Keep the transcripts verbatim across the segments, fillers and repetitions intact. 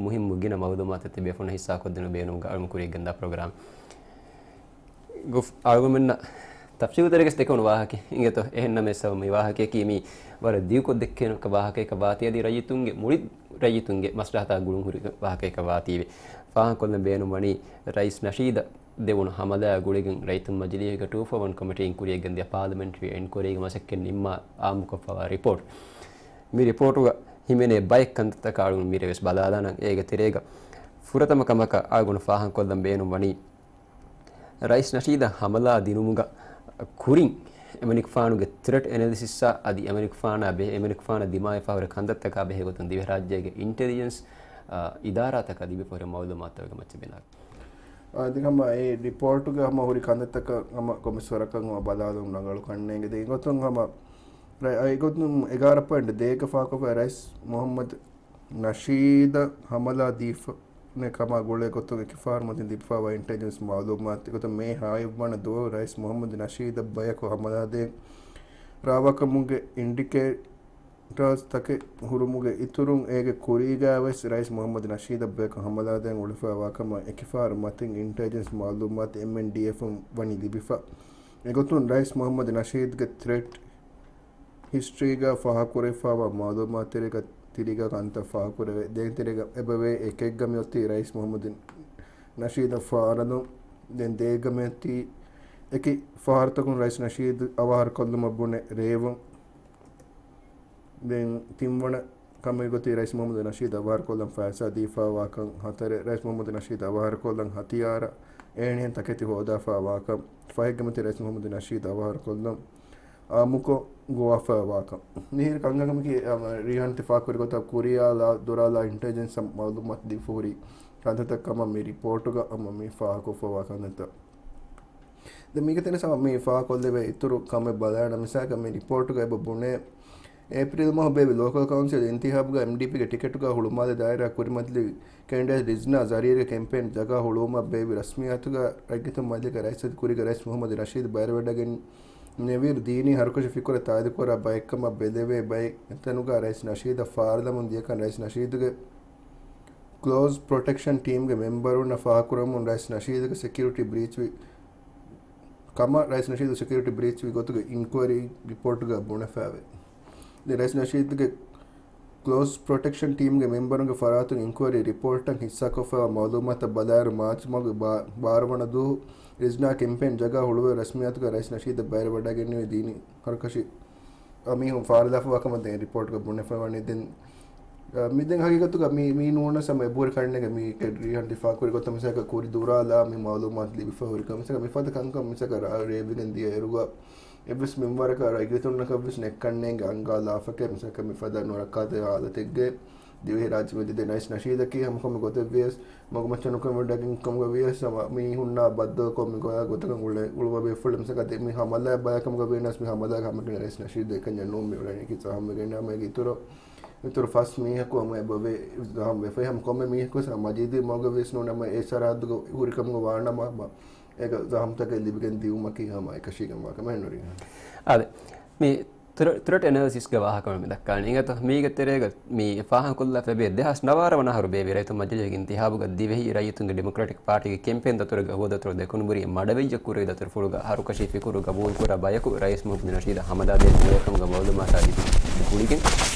މުހިއްމު ގިނަ މައުލޫމާތުތައް ތިބޭފުޅުންނަށް ހިއްސާކޮށްދިނުން ބޭނުމުގަ އަޅުން ކުރިއަށް ގެންދާ ޕްރޮގްރާމެއް. ގުފް އަޅުގަނޑުމެންނަށް ތަފްސީލު ތެރޭގަސް ދެކެވުނު ވާހަކަ އިނގޭތޯ. އެހެންނަމަވެސް މި ވާހަކަޔަކީ މި ވަރަށް ދިގުކޮށް ދެއްކޭނެ ވާހަކަޔަކަށް ވާތީ އަދި ރައްޔިތުންގެ މުޅި ރައްޔިތުންގެ މަސްލަހަތާ ގުޅުން ހުރި ވާހަކަޔަކަށް ވާތީވެ. ފާހަގަކޮށްލަން ބޭނުން ވަނީ ރައީސް ނަޝީދަށް ދެވުނު ހަމަލާ ގުޅިގެން ރައްޔިތުން މަޖިލީހުގެ ޓޫ ފޯ ވަން ކޮމިޓީން ކުރިއަށް ގެންދިޔަ ޕާލަމެންޓްރީ އެންކުއަރީގެ މަސައްކަތް ނިންމާ އާއްމުކޮށްފައިވާ ރިޕޯޓް. މި ރިޕޯޓުގަ ހިމެނޭ ބައެއް ކަންތައްތަކާ އަޅުގަނޑު މިރޭ ވެސް ބަލާލާނަން. އޭގެ ތެރޭގަ ފުރަތަމަ ކަމަކަށް އަޅުގަނޑު ފާހަގަކޮށްލަން ބޭނުން ވަނީ، ރައީސް ނަޝީދަށް ހަމަލާ ދިނުމުގަ ކުރިން އެމަނިކުފާނުގެ ތްރެޓް އެނަލިސިސްއާ އަދި އެމަނިކުފާނާ ބެހޭ، އެމަނިކުފާނަށް ދިމާވެފަ ހުރި ކަންތައްތަކާ ބެހޭ ގޮތުން ދިވެހިރާއްޖޭގެ އިންޓެލިޖެންސް، އާ، އިދާރާތަކަށް ލިބިފަ ހުރި މައުލޫމާތުތަކުގެ މައްޗަށް ބިނާ. އާ، އަދި ހަމަ އެ ރިޕޯޓުގެ ހަމަ ހުރި ކަންތައްތަކަށް ހަމަ ކޮންމެސް ވަރަކަށް ހަމަ ބަލާލުން ރަނގަޅު ކަންނޭނގެ. ދެން އެގޮތުން ހަމަ ރައި-، އެގޮތުން އެގާރަ ޕޮއިންޓް ދޭއްގަ ފާހަގަކޮށްފައި ރައީސް މުހައްމަދު ނަޝީދަށް ހަމަލާ ދީފަ ނެ ކަމާ ގުޅޭ ގޮތުން އެކި ފަހަރު މަތިން ލިބިފައިވާ އިންޓެލިޖެންސް މައުލޫމާތުގެ ގޮތުން މޭ ހައެއް ވަނަ ދުވަހު ރައީސް މުހައްމަދު ނަޝީދަށް ބަޔަކު ހަމަލާދޭން ރާވާކަމުގެ އިންޑިކޭޓާސް ތަކެއް ހުރުމުގެ އިތުރުން އޭގެ ކުރީގައި ވެސް ރައީސް މުހައްމަދު ނަޝީދަށް ބަޔަކު ހަމަލާދޭން އުޅެފައިވާ ކަމަށް އެކި ފަހަރު މަތިން އިންޓެލިޖެންސް މައުލޫމާތު އެމްއެންޑީއެފުން ވަނީ ލިބިފަ. އެގޮތުން ރައީސް މުހައްމަދު ނަޝީދުގެ ތްރެޓް ހިސްޓްރީގަ ފާހަގަކުރެވިފައިވާ މައުލޫމާތުތެރޭގަ ތިރީގަ ކަންތައް ފާހަގަކުރެވޭ. ދެން ތިރީގަ އެބަވޭ އެކެއްގަ މިއޮތީ ރައީސް މުހައްމަދު ނަޝީދަށް ފާރަލުން. ދެން ދޭއްގަ މިއޮތީ އެކި ފަހަރުތަކުން ރައީސް ނަޝީދު އަވަހާރަކޮށްލުމަށް ބުނެ ރޭވުން. ދެން ތިންވަނަ ކަމެއް ގޮތީ ރައީސް މުހައްމަދު ނަޝީދު އަވަހާރަކޮށްލަން ފައިސާ ދީފައިވާކަން. ހަތަރެއް، ރައީސް މުހައްމަދު ނަޝީދު އަވަހާރަކޮށްލަން ހަތިޔާރަށް އެހެނިހެން ތަކެތި ހޯދާފައިވާކަން. ފަހެއްގަ މިއޮތީ ރައީސް މުހައްމަދު ނަޝީދު އަވަހާރަކޮށްލަން އާއްމުކޮށް ގޮވާފައިވާކަން. މިހިރަ ކަންކަމަކީ، އަ، ރީހާން ތި ފާހަގަކުރި ގޮތަށް ކުރިޔާލާ ދުރާލާ އިންޓެލިޖެންސަށް މައުލޫމާތު ދީފަ ހުރި ކަންތައްތައް ކަމަށް މި ރިޕޯޓުގަ ހަމަ މި ފާހަގަކޮށްފައިވާ ކަންތައްތައް. ދެން މީގެ ތެރޭ ހަމަ މި ފާހަގަކޮށްލެވޭ އިތުރު ކަމެއް ބަލާނަ މިސާލަކަށް މި ރިޕޯޓުގަ އެބަ ބުނޭ، އޭޕްރީލް މަހު ބޭއްވި ލޯކަލް ކައުންސިލް އިންތިހާބުގަ އެމްޑީޕީގެ ޓިކެޓުގަ ހުޅުމާލެ ދާއިރާ ކުރިމަތިލި ކެންޑިޑޭޓް ރިޒްނާ ޒަރީރްގެ ކެމްޕޭން ޖަގާ ހުޅުވުމަށް ބޭއްވި ރަސްމިއްޔާތުގަ ރައްޔިތުން މަޖިލީހުގެ ރައީސް ކުރީގެ ރައީސް މުހައްމަދު ނަޝީދު ބައިވެވަޑައިގެންނެވިއިރު ދީނީ ހަރުކަށި ފިކުރެއް ތާއީދުކުރާ ބައެއްކަމަށް ބެލެވޭ ބައެއް އެތަނުގަ ރައީސް ނަޝީދަށް ފާރަލަމުން ދިޔަކަން ރައީސް ނަޝީދުގެ ކްލޯޒް ޕްރޮޓެކްޝަން ޓީމްގެ މެމްބަރުންނަށް ފާހަގަކުރަމުން ރައީސް ނަޝީދުގެ ސެކިއުރިޓީ ބްރީޗްވި ކަމަށް ރައީސް ނަޝީދު ސެކިއުރިޓީ ބްރީޗްވި ގޮތުގެ އިންކުއަރީ ރިޕޯޓުގަ ބުނެފައިވޭ. ދެން ރައީސް ނަޝީދުގެ ކްލޯޒް ޕްރޮޓެކްޝަން ޓީމްގެ މެމްބަރުންގެ ފަރާތުން އިންކުއަރީ ރިޕޯޓްތައް ހިއްސާކޮށްފައިވާ މައުލޫމާތަށް ބަލާއިރު މާޗް މަހުގެ ބާ-، ބާރަ ވަނަ ދުވަހު ރިޒްނާ ކެމްޕޭން ޖަގާ ހުޅުވޭ ރަސްމިއްޔާތުގަ ރައީސް ނަޝީދަށް ބައިވެވަޑައިގެންނެވި ދީނީ ހަރުކަށި މީހުން ފާރަލާފަވާ ކަމަށް ދެން ރިޕޯޓްގަ ބުނެފައިވަނީ. ދެން، އަ، މި ދެން ހަގީގަތުގަ މީ، މީ ނޫނަސް ހަމަ އެބަހުރި ކަންނޭނގެ މީ ރީހާން ތި ފާހަގަކުރި ގޮތަށް މިސާލަކަށް ކުރި ދުރާލާ މި މައުލޫމާތު ލިބިފަ ހުރިކަން މިސާލަކަށް މިފަދަ ކަންކަން މިސާލަކަށް ރާ-، ރޭވިގެން ދިޔަ އިރުގަ އެއްވެސް މިންވަރަކަށް ރައްޔިތުންނަކަށްވެސް ނެއްކަންނޭނގެ އަންގާ ލާފަކޭ މިސާލަކަށް މިފަދަ ނުރައްކާތެރި ހާލަތެއްގެ ދިވެހިރާއްޖެ މެދު ދެން ރައީސް ނަޝީދަކީ ހަމަ ކޮންމެ ގޮތެއް ވިޔަސް މަގުމައްޗަށް ނުކުމެވަޑައިގެން ކަމުގަ ވިޔަސް ހަމަ މީހުންނާ ބައްދަލުކޮށް މި ގޮތަކަށް އުޅޭ، އުޅުއްވާ ބޭފުޅުން މިސާލަކަށް ދެން މި ހަމަލާ ބަޔަކަށް ކަމުގަ ވީނަސް މި ހަމަލާގެ ހަމަ ރައީސް ނަޝީދު އެކަންޏެއް ނޫން މި އުޅެނީ ކި ޒަހަމް ވެގެން ހަމަ އޭގެ އިތުރު، އިތުރު ފަސް މީހަކު ހަމަ އެބަވޭ ޒަހަމް ވެފައި ހަމަ ކޮންމެ މީހަކު ވެސް ހަމަ މަޖީދީ މަގުގަ ވިޔަސް ނޫން ހަމަ އެ ސަރަހައްދުގަ ހުރި ކަމުގަ ވާނަމަ ހަމަ އޭގަ ޒަހަމްތަކެއް ލިބިގެން ދިއުމަކީ ހަމަ އެކަށީގެންވާ ކަމެއް ނުރީ. އާދެ، މި ތުރ-، ތުރެޓް އެނަލިސިސްގެ ވާހަކަ މި ދައްކާނީ. އިނގޭތޯ، މީގެ ތެރޭގަ މި ފާހަގަކޮށްލާފައިވޭ ދެހާސް ނަވާރަ ވަނަ އަހަރު ބޭއްވި ރައްޔިތުން މަޖިލީހުގެ އިންތިހާބުގަ ދިވެހި ރައްޔިތުންގެ ޑިމޮކްރެޓިކް ޕާޓީގެ ކެމްޕޭން ދަތުރުގެ ހުވަދަތުރު ދެކުނުބުރީ މަޑަވެއްޖެ ކުރީ ދަތުރުފުޅުގަ ހަރުކަށި ފިކުރު ގަބޫލުކުރާ ބަޔަކު ރައީސް މުހައްމަދު ނަޝީދަށް ހަމަލާދޭން އުޅޭކަމުގެ މައުލޫމާތާ ލިބި ގުޅިގެން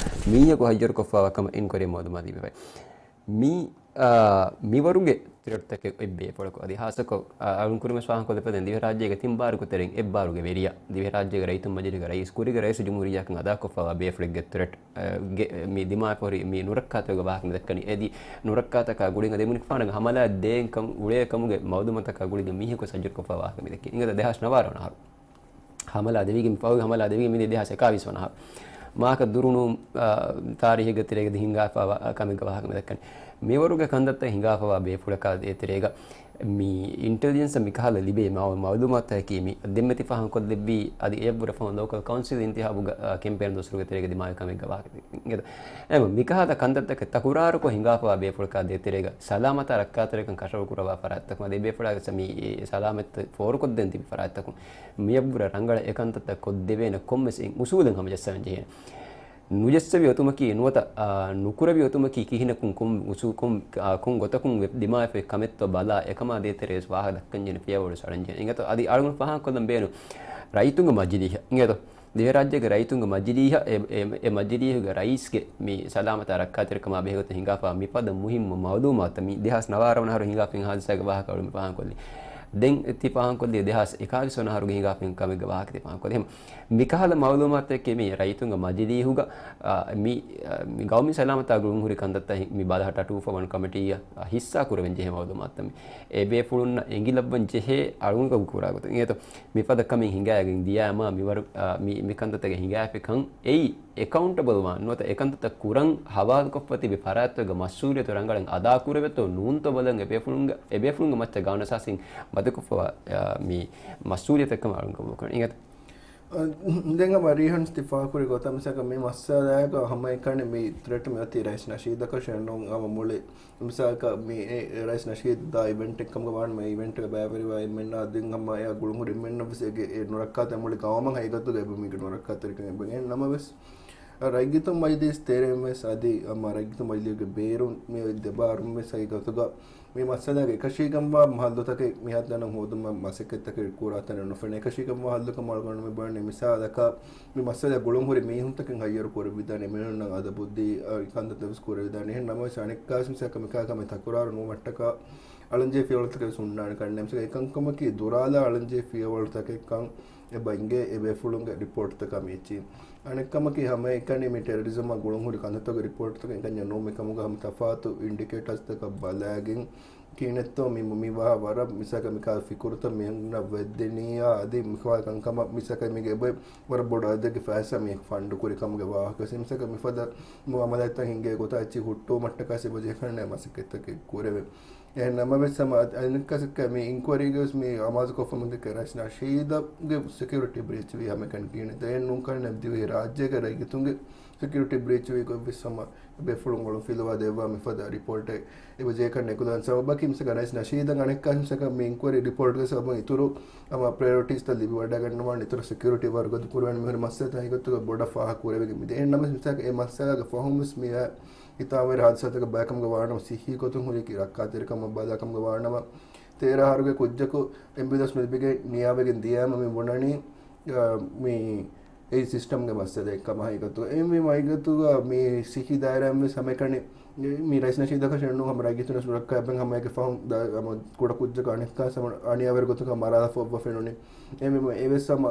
މީހަކު ހައްޔަރުކޮށްފައިވާ ކަމަށް އިންކުއަރީ މައުލޫމާތު ލިބިފައި. މި އާ، މިވަރުގެ ތުރެޓްތަކެއް އޮތް ބޭފުޅަކު އަދި ހާއްސަކޮށް، އާ، އަޅުން ކުރިމަސް ފާހަގަކޮށްލަފަ ދެން ދިވެހިރާއްޖޭގެ ތިން ބާރުގެ ތެރެއިން އެއްބާރުގެ ވެރިޔާ، ދިވެހިރާއްޖޭގެ ރައްޔިތުން މަޖިލީހުގެ ރައީސް، ކުރީގެ ރައީސް ޖުމްހޫރިއްޔާކަން އަދާކޮށްފައިވާ ބޭފުޅެއްގެ ތުރެޓް، އާ، ގެ، މި ދިމާވެފަ ހުރި މި ނުރައްކާތެރިކަމުގެ ވާހަކަ މި ދައްކަނީ. އެދި ނުރައްކާތަކާ ގުޅިގެން އަދި އެމަނިކުފާނަށް ހަމަލާ ދޭން ކަން އުޅޭ ކަމުގެ މައުލޫމާތަކާ ގުޅިގެން މީހަކު ހައްޔަރުކޮށްފަ ވާހަކަ މި ދެއްކީ. އިނގޭތޯ ދެހާސް ނަވާރަ ވަނަ އަހަރު. ހަމަލާ ދެވިގެން، ފަހުގެ ހަމަލާ ދެވިގެން މިދިޔަ ދެހާސް އެކާވީސް ވަނަ އަހަރު. މާކަ ދުރުނު، އާ، ތާރީހެއްގެ ތެރޭގަ ދި ހިނގާފައިވާ ކަމެއްގެ ވާހަކަ މި ދައްކަނީ. މިވަރުގެ ކަންތައްތައް ހިނގާފައިވާ ބޭފުޅަކާ ދޭތެރޭގަ މި އިންޓެލިޖެންސަށް މިކަހަލަ ލިބޭ މައު-، މައުލޫމާތަކީ މި ދެންމެ ތި ފާހަގަކޮށްލެއްވީ އަދި އެޔަށްވުރެ ފަހުން ލޯކަލް ކައުންސިލް އިންތިހާބުގަ، އާ، ކެމްޕޭން ދުވަސްވަރުގެ ތެރޭގަ ދިމާވި ކަމެއްގެ ވާހަކަ. އެމަ މިކަހަލަ ކަންތައްތަކެއް ތަކުރާރުކޮށް ހިނގާފައިވާ ބޭފުޅަކާ ދޭތެރޭގަ ސަލާމަތާ ރައްކާތެރިކަން ކަށަވަރު ކުރައްވާ ފަރާތްތަކުން އަދި އެ ބޭފުޅާގެ ސަ-، މި ސަލާމަތްތައް ފޯރުކޮށްދޭން ތިބި ފަރާތްތަކުން މިޔަށްވުރެ ރަނގަޅަށް އެކަންތައްތައް ކޮށްދެވޭނެ ކޮންމެސް އެއް އުސޫލެއް ހަމަޖައްސަވަން ޖެހޭނެ. ނުޖެއްސެވި އޮތުމަކީ ނުވަތަ، އާ، ނުކުރެވި އޮތުމަކީ ކިހިނަކުން ކޮން އުސޫ-، ކޮން، އާ، ކޮން ގޮތަކުން ވެ-، ދިމާވެފައި ކަމެއްތޯ ބަލާ އެކަމާ ދޭތެރޭ ވެސް ވާހަކަ ދައްކަންޖެހޭނެ ފިޔަވަޅު ވެސް އަޅަންޖެހޭނެ. އިނގޭތޯ އަދި އަޅުގަނޑު ފާހަގަކޮށްލަން ބޭނުން ރައްޔިތުންގެ މަޖިލީހަށް. އިނގޭތޯ ދިވެހިރާއްޖޭގެ ރައްޔިތުންގެ މަޖިލީހަށް އެ، އެ، އެ މަޖިލީހުގެ ރައީސްގެ މި ސަލާމަތާ ރައްކާތެރިކަމާ ބެހޭގޮތުން ހިނގާފާ މިފަދަ މުހިއްމު މައުލޫމާތު މި ދެހާސް ނަވާރަ ވަނަ އަހަރު ހިނގާފައި ހާދިސާގެ ވާހަކަ އަޅުގަނޑު ފާހަގަކޮށްލީ. ދެން ތި ފާހަގަކޮށްލީ ދެހާސް އެކާވީސް ވަނަ އަހަރުގެ ހިނގާފައި ކަމެއްގެ ވާހަކަ ތި ފާހަގަކޮށްލީ. މިކަހަލަ މައުލޫމާތުތަކެއް މި ރައްޔިތުންގެ މަޖިލީހުގަ، އާ، މި، އާ، މި ގައުމީ ސަލާމަތާ ގުޅުންހުރި ކަންތައްތައް މި ބަލަހައްޓާ ޓޫ ފޯ ވަން ކޮމިޓީއަށް ހިއްސާ ކުރެވެން ޖެހޭ މައުލޫމާތުތައް މި އެބޭފުޅުންނަށް އެނގިލައްވަން ޖެހޭ އަޅުގަނޑު ކުރާ ގޮތުން. އިނގޭތޯ މިފަދަ ކަމެއް ހިނގައިގެން ދިޔައިމާ މިވަރު، އާ، މި، މި ކަންތައްތަކެއް ހިނގައިފި ކަން އެއީ އެކައުންޓަބަލް ވާން ނުވަތަ އެކަންތައްތައް ކުރަން ހަވާލުކޮށްފަ ތިބި ފަރާތްތަކުގެ މަސްއޫލިއްޔަތު ރަނގަޅަށް އަދާ ކުރެވޭތޯ ނޫންތޯ ބަލަން އެބޭފުޅުންގެ، އެބޭފުޅުންގެ މައްޗަށް ގާނޫނު އަސާސީން މަދުކޮށްފަވާ، އާ، މި މަސްއޫލިއްޔަތެއްކަމަށް އަޅުގަނޑު ގަބޫލުކުރަން. އިނގޭތޯ؟ އަ، ދެން ހަމަ ރީހަން ތި ފާހަގަކުރި ގޮތަށް މިސާލަކަށް މި މައްސަލައަކަށް ހަމައެކަނި މި ތްރެޓް މި އޮތީ ރައީސް ނަޝީދަކަށޭ ނޫން ހަމަ މުޅި މިސާލަކަށް މި އެ، އެ ރައީސް ނަޝީދާ އިވެންޓެއް ކަމުގަ ވާނަމަ އެ އިވެންޓްގަ ބައިވެރިވާ އެންމެންނާ ދެން ހަމަ އެއާ ގުޅުންހުރި އެންމެންނަށް ވެސް އޭގެ އެ ނުރައްކާތެރި މުޅި ގައުމަށް ހަގީގަތުގަ އެބަ މީގެ ނުރައްކާތެރިކަން އެބަ އެހެން ނަމަވެސް، އަ، ރައްޔިތުން މަޖިލީސް ތެރެއިން ވެސް އަދި ހަމަ ރައްޔިތުން މަޖިލީހުގެ ބޭރުން މި އޮތް ދެބާރުން ވެސް ހަގީގަތުގަ މި މައްސަލާގެ އެކަށީގެންވާ ހައްލުތަކެއް މިހާތަނަށް ހޯދުމަށް މަސައްކަތްތަކެއް ކުރާތަނެއް ނުފެނޭ. އެކަށީގެންވާ ހައްލުކަމަށް އަޅުގަނޑު މި ބުނަނީ މިސާލަކަށް މި މައްސަލަ ގުޅުންހުރި މީހުންތަކެއް ހައްޔަރު ކުރެވިދާނެ، މީހުންނަށް އަދަބު ދީ، އަ، ކަންތައްތައް ވެސް ކުރެވިދާނެ. އެހެން ނަމަވެސް އަނެއްކާވެސް މިސާލަކަށް މިކާ ކަމެއް ތަކުރާރު ނުވުމަށްޓަކާ އަޅަންޖެހޭ ފިޔަވަޅުތަކެއް ވެސް ހުންނާނެ ކަންނޭނގެ. މިސާލަކަށް އެކަންކަމަކީ ދުރާލާ އަޅަންޖެހޭ ފިޔަވަޅުތަކެއްކަން އެބަ އިނގޭ އެބޭފުޅުންގެ ރިޕޯޓްތަކާ މިއެއްޗި. އަނެއްކަމަކީ ހަމައެކަނި މި ޓެރަރިޒަމާ ގުޅުންހުރި ކަންތައްތަކުގެ ރިޕޯޓްތަކެއް އެކަންޏެއް ނޫން. މިކަމުގަ ހަމަ ތަފާތު އިންޑިކޭޓާސްތަކަށް ބަލާގެން ކިހިނެއްތޯ މި، މި ވާ ވަރަށް މިސާކަށް މިކާ ފިކުރުތައް މިހެންނަށް ވެއްދެނިއްޔާ އަދި މިކާ ކަންކަމަށް މިސާކަށް މީގެ އެބައި ވަރަށް ބޮޑު އަދަދެއްގެ ފައިސާ މި ފަންޑު ކުރި ކަމުގެ ވާހަކަ. މިސާކަށް މިފަދަ މުއާމަލާތްތައް ހިނގޭ ގޮތާ އެއްޗި ހުއްޓުވުމަށްޓަކާ ސިބަޖެހޭ ކަންނޭ މަސައްކަތްތަކެއް ކުރެވެ. އެހެން ނަމަވެސް ހަމަ އަ-، އަނެއްކާސް މި އިންކުއަރީގަވެސް މި އަމާޒުކޮށްފަ މިދެކެ ރައީސް ނަޝީދަށްގެ ސެކިއުރިޓީ ބްރީޗް ވީ ހަމައެކަނި ކިހިނެއް ދޭން ނޫންކަންނެ ދިވެހި ރާއްޖޭގެ ރައްޔިތުންގެ ސެކިއުރިޓީ ބްރީޗް ވީ ގޮތްވެސް ހަމަ އެބޭފުޅުން އޮޅުން ފިލުވާ ދެއްވާ މިފަދަ ރިޕޯޓެއް އެބަޖެހޭކަން ނެކުލަން ސަބަބަކީ މިސަކަ ރައީސް ނަޝީދަށް އަނެއްކާ މިސަކަ މި އިންކުއަރީ ރިޕޯޓްގެ ސަބަބުން އިތުރު ހަމަ ޕްރަޔޮރިޓީސްތައް ލިބިވަޑައިގަންނަވާން އިތުރު ސެކިއުރިޓީ ވަރުގަދަ ކުރުވަން މިހުރި މައްސަލަތައް ހަގީގަތުގަ ބޮޑަށް ފާހަގަ ކުރެވިގެން މިދޭ. އެހެން ނަމަވެސް މިސަކަ އެ މައްސަލާގެ ފަހުން ވެސް މިއާ ހިތާމަވެރި ހާދިސާތަކެއް ބައިކަމުގަ ވާނަމަ، ސިއްހީ ގޮތުން ހުރި ރައްކާތެރިކަމަށް ބަލާކަމުގަ ވާނަމަ، ތޭރަ އަހަރުގެ ކުއްޖަކު އެމްބިއުލަންސް ނުލިބިގެން ނިޔާވެގެން ދިޔައިމަ މި ބުނަނީ، އަ، މި އެއީ ސިސްޓަމްގެ މައްސަލައެއް ކަމަށް ހަގީގަތުގަ. އެ މި ހަގީގަތުގަ މި ސިއްހީ ދާއިރާއިން ވެސް ހަމައެކަނި މި ރައީސް ނަޝީދަކަށެއް ނޫން ހަމަ ރައްޔިތުން ވެސް ނުރައްކާ އެބަ ހަމައެކަނި ފަހުން ދާ-، ހަމަ ކުޑަ ކުއްޖަކަށް އަނެއްކާ ހަމަ އަނިޔާވެރި ގޮތަކަށް މަރާލަފަ އޮއްވަ ފެނުނީ. އެ މި އެވެސް ހަމަ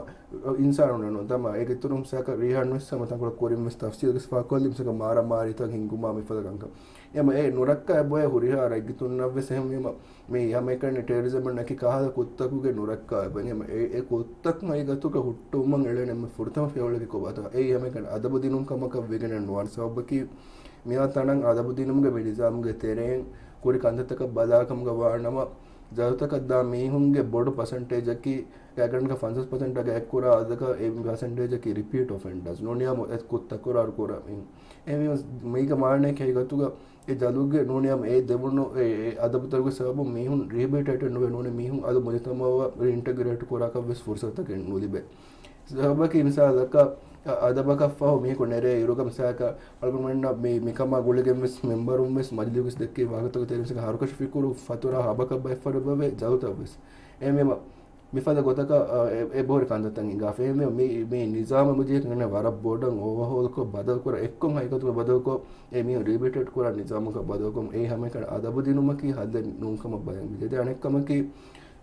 އިންސާނުންނެއް ނޫން. ތަމާ އޭގެ އިތުރުން މިސާކަށް ރީހާން ވެސް ހަމަ ތަންކޮޅެއް ކުރިން ވެސް ތަފްސީލް ވެސް ފާކޮށްލި މިސާކަށް މާރާމާރީތައް ހިންގުމާ މިފަދަ ކަންކަން. އެ މަ-، އެ ނުރައްކާ އެބައޮތް ހުރިހާ ރައްޔިތުންނަށް ވެސް އެހެންވީމަ، މި ހަމައެކަނި ޓެރަރިޒަމަށް ނަކި ކާހަލަ ކުށްތަކުގެ ނުރައްކާ އެބަ. އެ މަ-، އެ، އެ ކުށްތަކުން ހަގީގަތުގަ ހުއްޓުވުމަށް އެޅޭނެ އެންމެ ފުރަތަމަ ފިޔަވަޅަކީ ކޮބާތަ؟ އެއީ ހަމައެކަނި އަދަބު ދިނުން ކަމަކަށް ވެގެނެއް ނުވާނެ. ސަބަބަކީ މިއާ ތަނަށް އަދަބު ދިނުމުގެ މި ނިޒާމުގެ ތެރެއިން ކުރި ކަންތައްތަކަށް ބަލާކަމުގަ ވާނަމަ، ޖަލުތަކަށް ދާ މީހުންގެ ބޮޑު ޕަސެންޓޭޖަކީ، ގާތްގަނޑަކަށް ފަންސާސް ޕަސެންޓަށް ގާތްކުރާ އަދަދަކަށް އެ ޕަސެންޓޭޖަކީ ރިޕީޓް އޮފެންޑަރސް. ނޫނިއްޔާމު އެ ކުށް ތަކުރާރު ކުރާ މީހުން. އެހެންވީމަ މީގެ މާނައަކީ ހަގީގަތުގަ އެ ޖަލުގެ ނޫނިއްޔާމު އެ ދެވުނު އެ، އެ އަދަބުތަކުގެ ސަބަބުން މީހުން ރީހެބިލިޓޭޓެޑް ނުވޭ، ނޫނީ މީހުން އަދި މުޖުތަމަޢަށް ރީއިންޓަގްރޭޓް ކުރާކަށް ވެސް ފުރުސަތަކެއް ނުލިބޭ. ސަބަބަކީ މިސާލަކަށް އަ-، އަދަބަކަށްފަހު މީހަކު ނެރޭ އިރުގަ މިސާލަކަށް އަޅުގަނޑުމެންނަށް މި، މިކަމާ ގުޅިގެން ވެސް މެމްބަރުން ވެސް މަޖިލީހުގަސް ދެއްކި ވާހަކަތަކުގެ ތެރެއިން މިސާލަކަށް ހަރުކަށި ފިކުރު ފަތުރާ ހަބަކަށް ބައެއްފަހަރު އެބަވޭ ޖަލުތައް ވެސް. އެހެންވީމަ މިފަދަ ގޮތަކަށް، އަ، އެ، އެބަހުރި ކަންތައްތައް ހިނގާފަ. އެހެންވީމަ މި، މި ނިޒާމަށް މުޖީހަކަށް ވަރަށް ބޮޑަށް އޯވަހޯލްކޮށް ބަދަލުކުރާ، އެއްކޮށް ހަގީގަތުގަ ބަދަލުކޮށް، އެ މީހުން ރީބިލިޓޭޓް ކުރާ ނިޒާމަކަށް ބަދަލުކޮށް، އެއީ ހަމައެކަނި އަދަބު ދިނުމަކީ ހައްލެއް ނޫންކަމަށް ބަލަން މި ދެ އަނެއްކަމަކީ،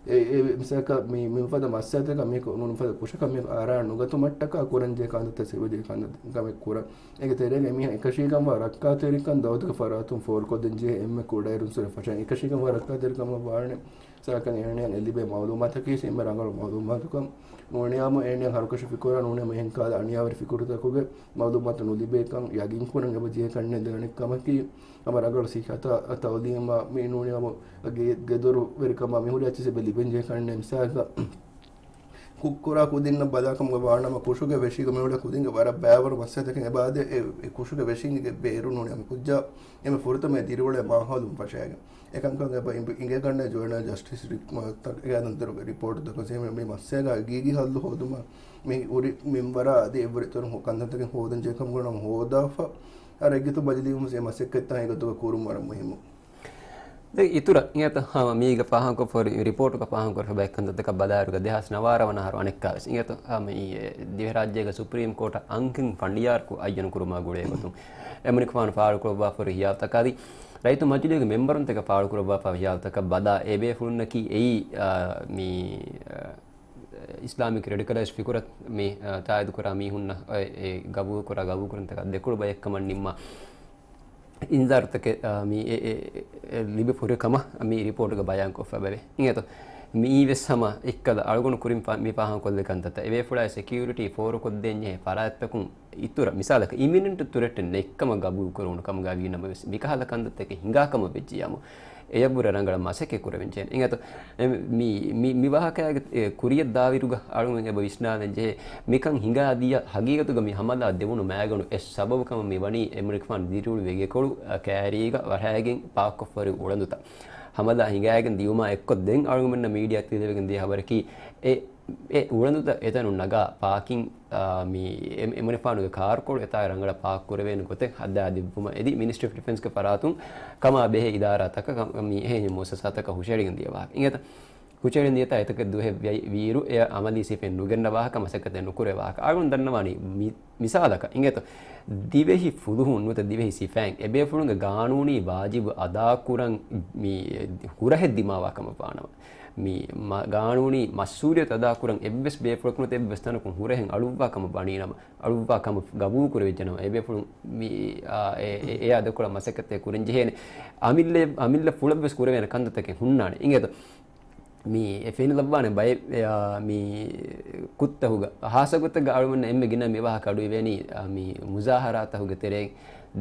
އެ، އެ، މިސާލަކަށް މި، މިފަދަ މައްސަލަތަކަށް މީހަކު ނޫން މިފަދަ ކުށަކަށް މީހަކު އަރާ ނުގަތުމަށްޓަކާ ކުރަންޖެހޭ ކަންތައްތައް ސިވަޖެހޭ ކަންތައް ކަމެއް ކުރަން. އޭގެ ތެރޭގަ އެމީހަށް އެކަށީގެންވާ ރައްކާތެރިކަން ދައުލަތުގެ ފަރާތުން ފޯރުކޮށްދޭން ޖެހޭ އެންމެ ކުޑައިރުން ސުރެ ފަށަން. އެކަށީގެންވާ ރައްކާތެރިކަމަށް ވާނެ މިސާލަކަށް އޭނަޔަށް އެ ލިބޭ މައުލޫމާތަކީ އެންމެ ރަނގަޅު މައުލޫމާތުކަން. ނޫނިއްޔާމު އޭނަޔަށް ހަރުކަށި ފިކުރާ ނޫނިއްޔާމު އެހެން ކަހަލަ އަނިޔާވެރި ފިކުރުތަކުގެ މައުލޫމާތު ނުލިބޭކަން ޔަގީންކުރަން އެބަޖެހޭ ކަންނޭނގެ އަނެއްކަމަކީ، ހަމަ ރަނގަޅު ސިއްހަތާ ތައުލީމާ މި ނޫނިއްޔާމު ގެ-، ގެދޮރުވެރިކަމާ މިހުރި އެއްޗެއް އެބަ ލިބެންޖެހޭ ކަންނޭނގެ މިސާލަކަށް ކުށްކުރާ ކުދިންނަށް ބަލާކަމުގަ ވާނަމަ، ކުށުގެ ވެށީގަ މިއުޅޭ ކުދިންގެ ވަރަށް ބައިވަރު މައްސަލަތަކެއް އެބައާދޭ. އެ، އެ ކުށުގެ ވެށީގެ ބޭރުން ނޫނީ އަމި ކުއްޖާ އެމެ ފުރަތަމަ ދިރިއުޅޭ މާހައުލުން ފަށައިގެން. އެކަންކަން އެބަ އިނގި-، އިނގޭ ގަންނަ ޖުވެނައިލް ޖަސްޓިސް ރިޕޯޓްތަކުގެ ރިޕޯޓްތަކުގަ މި މައްސަލައިގަ ގީގީ ހައްލު ހޯދުމަށް މި ހުރި މިންވަރާ އަދި އެއްވަރު އިތުރު ކަންތައްތަކެއް ހޯދަން ޖެހޭ ކަމުގަ ނަމަ ހޯދާފަ ރައްޔިތުން ބަދަލުވުމަށް އެ މަސައްކަތްތައް އެގޮތުގަ ކުރުން ވަރަށް މުހިއްމު. ދެން އިތުރަށް އިނގޭތޯ ހަމަ މީގަ ފާހަގަކޮށްފަ ހުރި ރިޕޯޓުގަ ފާހަގަކުރެފަ ބައެއް ކަންތައްތަކަށް ބަލާއިރުގަ ދެހާސް ނަވާރަ ވަނަ އަހަރު އަނެއްކާވެސް އިނގޭތޯ ހަމަ އީ ދިވެހިރާއްޖޭގެ ސުޕްރީމް ކޯޓަށް އަންހެން ފަނޑިޔާރަކު އައްޔަނު ކުރުމާ ގުޅޭ ގޮތުން އެމަނިކުފާނު ފާޅުކުރައްވާފަ ހުރި ހިޔާލުތަކާ އަދި ރައްޔިތު މަޖިލީހުގެ މެމްބަރުންތަކަށް ފާޅުކުރައްވާފަ ހިޔާލުތަކަށް ބަލާ އެ ބޭފުޅުންނަކީ އެއީ، އާ، މި، އާ، އިސްލާމިކް ރެޑިކަލައިޒް ފިކުރަށް މި، އާ، ތާއީދުކުރާ މީހުންނަށް އެ، އެ ގަބޫލުކުރާ ގަބޫލުކުރުންތަކާ ދެކޮޅު ބަޔެއްކަމަށް ނިންމާ އިންޒާރުތަކެއް، އާ، މި އެ، އެ، އެ، ލިބިފަ ހުރި ކަމަށް މި ރިޕޯޓުގަ ބަޔާންކޮށްފަ އެބަވޭ. އިނގޭތޯ؟ މިއީވެސް ހަމަ އެއްކަލަ އަޅުގަނޑު ކުރިން ފާ-، މި ފާހަގަކޮށްލި ކަންތައްތައް. އެބޭފުޅާއި ސެކިއުރިޓީ ފޯރުކޮށްދޭންޖެހޭ ފަރާތްތަކުން އިތުރަށް މިސާލަކަށް އިމިނެންޓް ތުރެޓެއް ނެތްކަމަށް ގަބޫލުކުރެވުނު ކަމުގައި ވީނަމަވެސް މިކަހަލަ ކަންތައްތަކެއް ހިނގާކަމަށް ވެއްޖިއްޔާމު އެޔަށްވުރެ ރަނގަޅަށް މަސައްކަތް ކުރެވެން ޖެހޭނެ. އިނގޭތޯ؟ އެ، މި، މި، މި ވާހަކައިގެ، އެ، ކުރިއަށް ދާއިރުގަ އަޅުގަނޑު އެބަ ވިސްނާލަން ޖެހޭ މިކަން ހިނގާދިޔަ ހަގީގަތުގަ މި ހަމަލާ ދެވުނު މައިގަނޑު އެއް ސަބަބު ކަމަށް މި ވަނީ އެމަނިކުފާނު ދިރިއުޅުއްވި ގެކޮޅު، އަ، ކައިރީގަ ވަށައިގެން ޕާކްކޮށްފަ ހުރި އުޅަނދުތައް. ހަމަލާ ހިނގައިގެން ދިޔުމާ އެއްކޮށް ދެން އަޅުގަނޑުމެންނަށް މީޑިއާ ތެދެވިގެން ދިޔަ ހަބަރަކީ އެ، އެ އުޅަނދުތައް އެތަނުން ނަގާ ޕާކިން، އާ، މި އެ-، އެމަނިކުފާނުގެ ކާރުކޮޅު އެތާއި ރަނގަޅަށް ޕާކް ކުރެވޭނެ ގޮތެއް ހައްދާ ދެއްވުމަށް އެދި މިނިސްޓްރީ އޮފް ޑިފެންސްގެ ފަރާތުން ކަމާ ބެހޭ އިދާރާތަކަށް މި އެހެން މުއައްސަސާތަކަށް ހުށަހެޅިގެން ދިޔަ ވާހަކަ. އިނގޭތަ؟ ހުށަހެޅިގެން ދިޔަތާ އެތަކެއް ދުވަހެއް ވި-، ވީއިރު އެ އަމަލީ ސިފައެއް ނުގެންނަ ވާހަކަ މަސައްކަތެއް ނުކުރޭ ވާހަކަ. އަޅުގަނޑު ދަންނަވާނީ މި މިސާލަކަށް އިނގޭތޯ، ދިވެހި ފުލުހުން ނުވަތަ ދިވެހި ސިފައިން އެބޭފުޅުންގެ ގާނޫނީ ވާޖިބު އަދާކުރަން މި ހުރަހެއް ދިމާވާ ކަމަށް ވާނަމަ، މި މަ-، ގާނޫނީ މަސްއޫލިއްޔަތު އަދާކުރަން އެއްވެސް ބޭފުޅަކު ނުވަތަ އެއްވެސް ތަނަކުން ހުރަހެއް އަޅުއްވާ ކަމަށް ވަނީނަމަ، އަޅުއްވާ ކަމަށް ގަބޫލު ކުރެވިއްޖެނަމަ، އެބޭފުޅުން މި، އާ، އެ، އެ، އެއާ ދެކޮޅަށް މަސައްކަތެއް ކުރަން ޖެހޭނެ. އަމިއްލަ، އަމިއްލަ ފުޅަށްވެސް ކުރެވޭނެ ކަންތައްތަކެއް ހުންނާނެ. އިނގޭތޯ؟ މި އެ ފެނިލައްވާނެ ބައެއް، އެ، އާ، މި ކުށްތަކުގަ، ހާއްސަ ގޮތެއްގަ އަޅުގަނޑަށް އެންމެ ގިނަ މި ވާހަކަ އަޑުއިވޭނީ، އާ، މި މުޒާހަރާތަކުގެ ތެރެއިން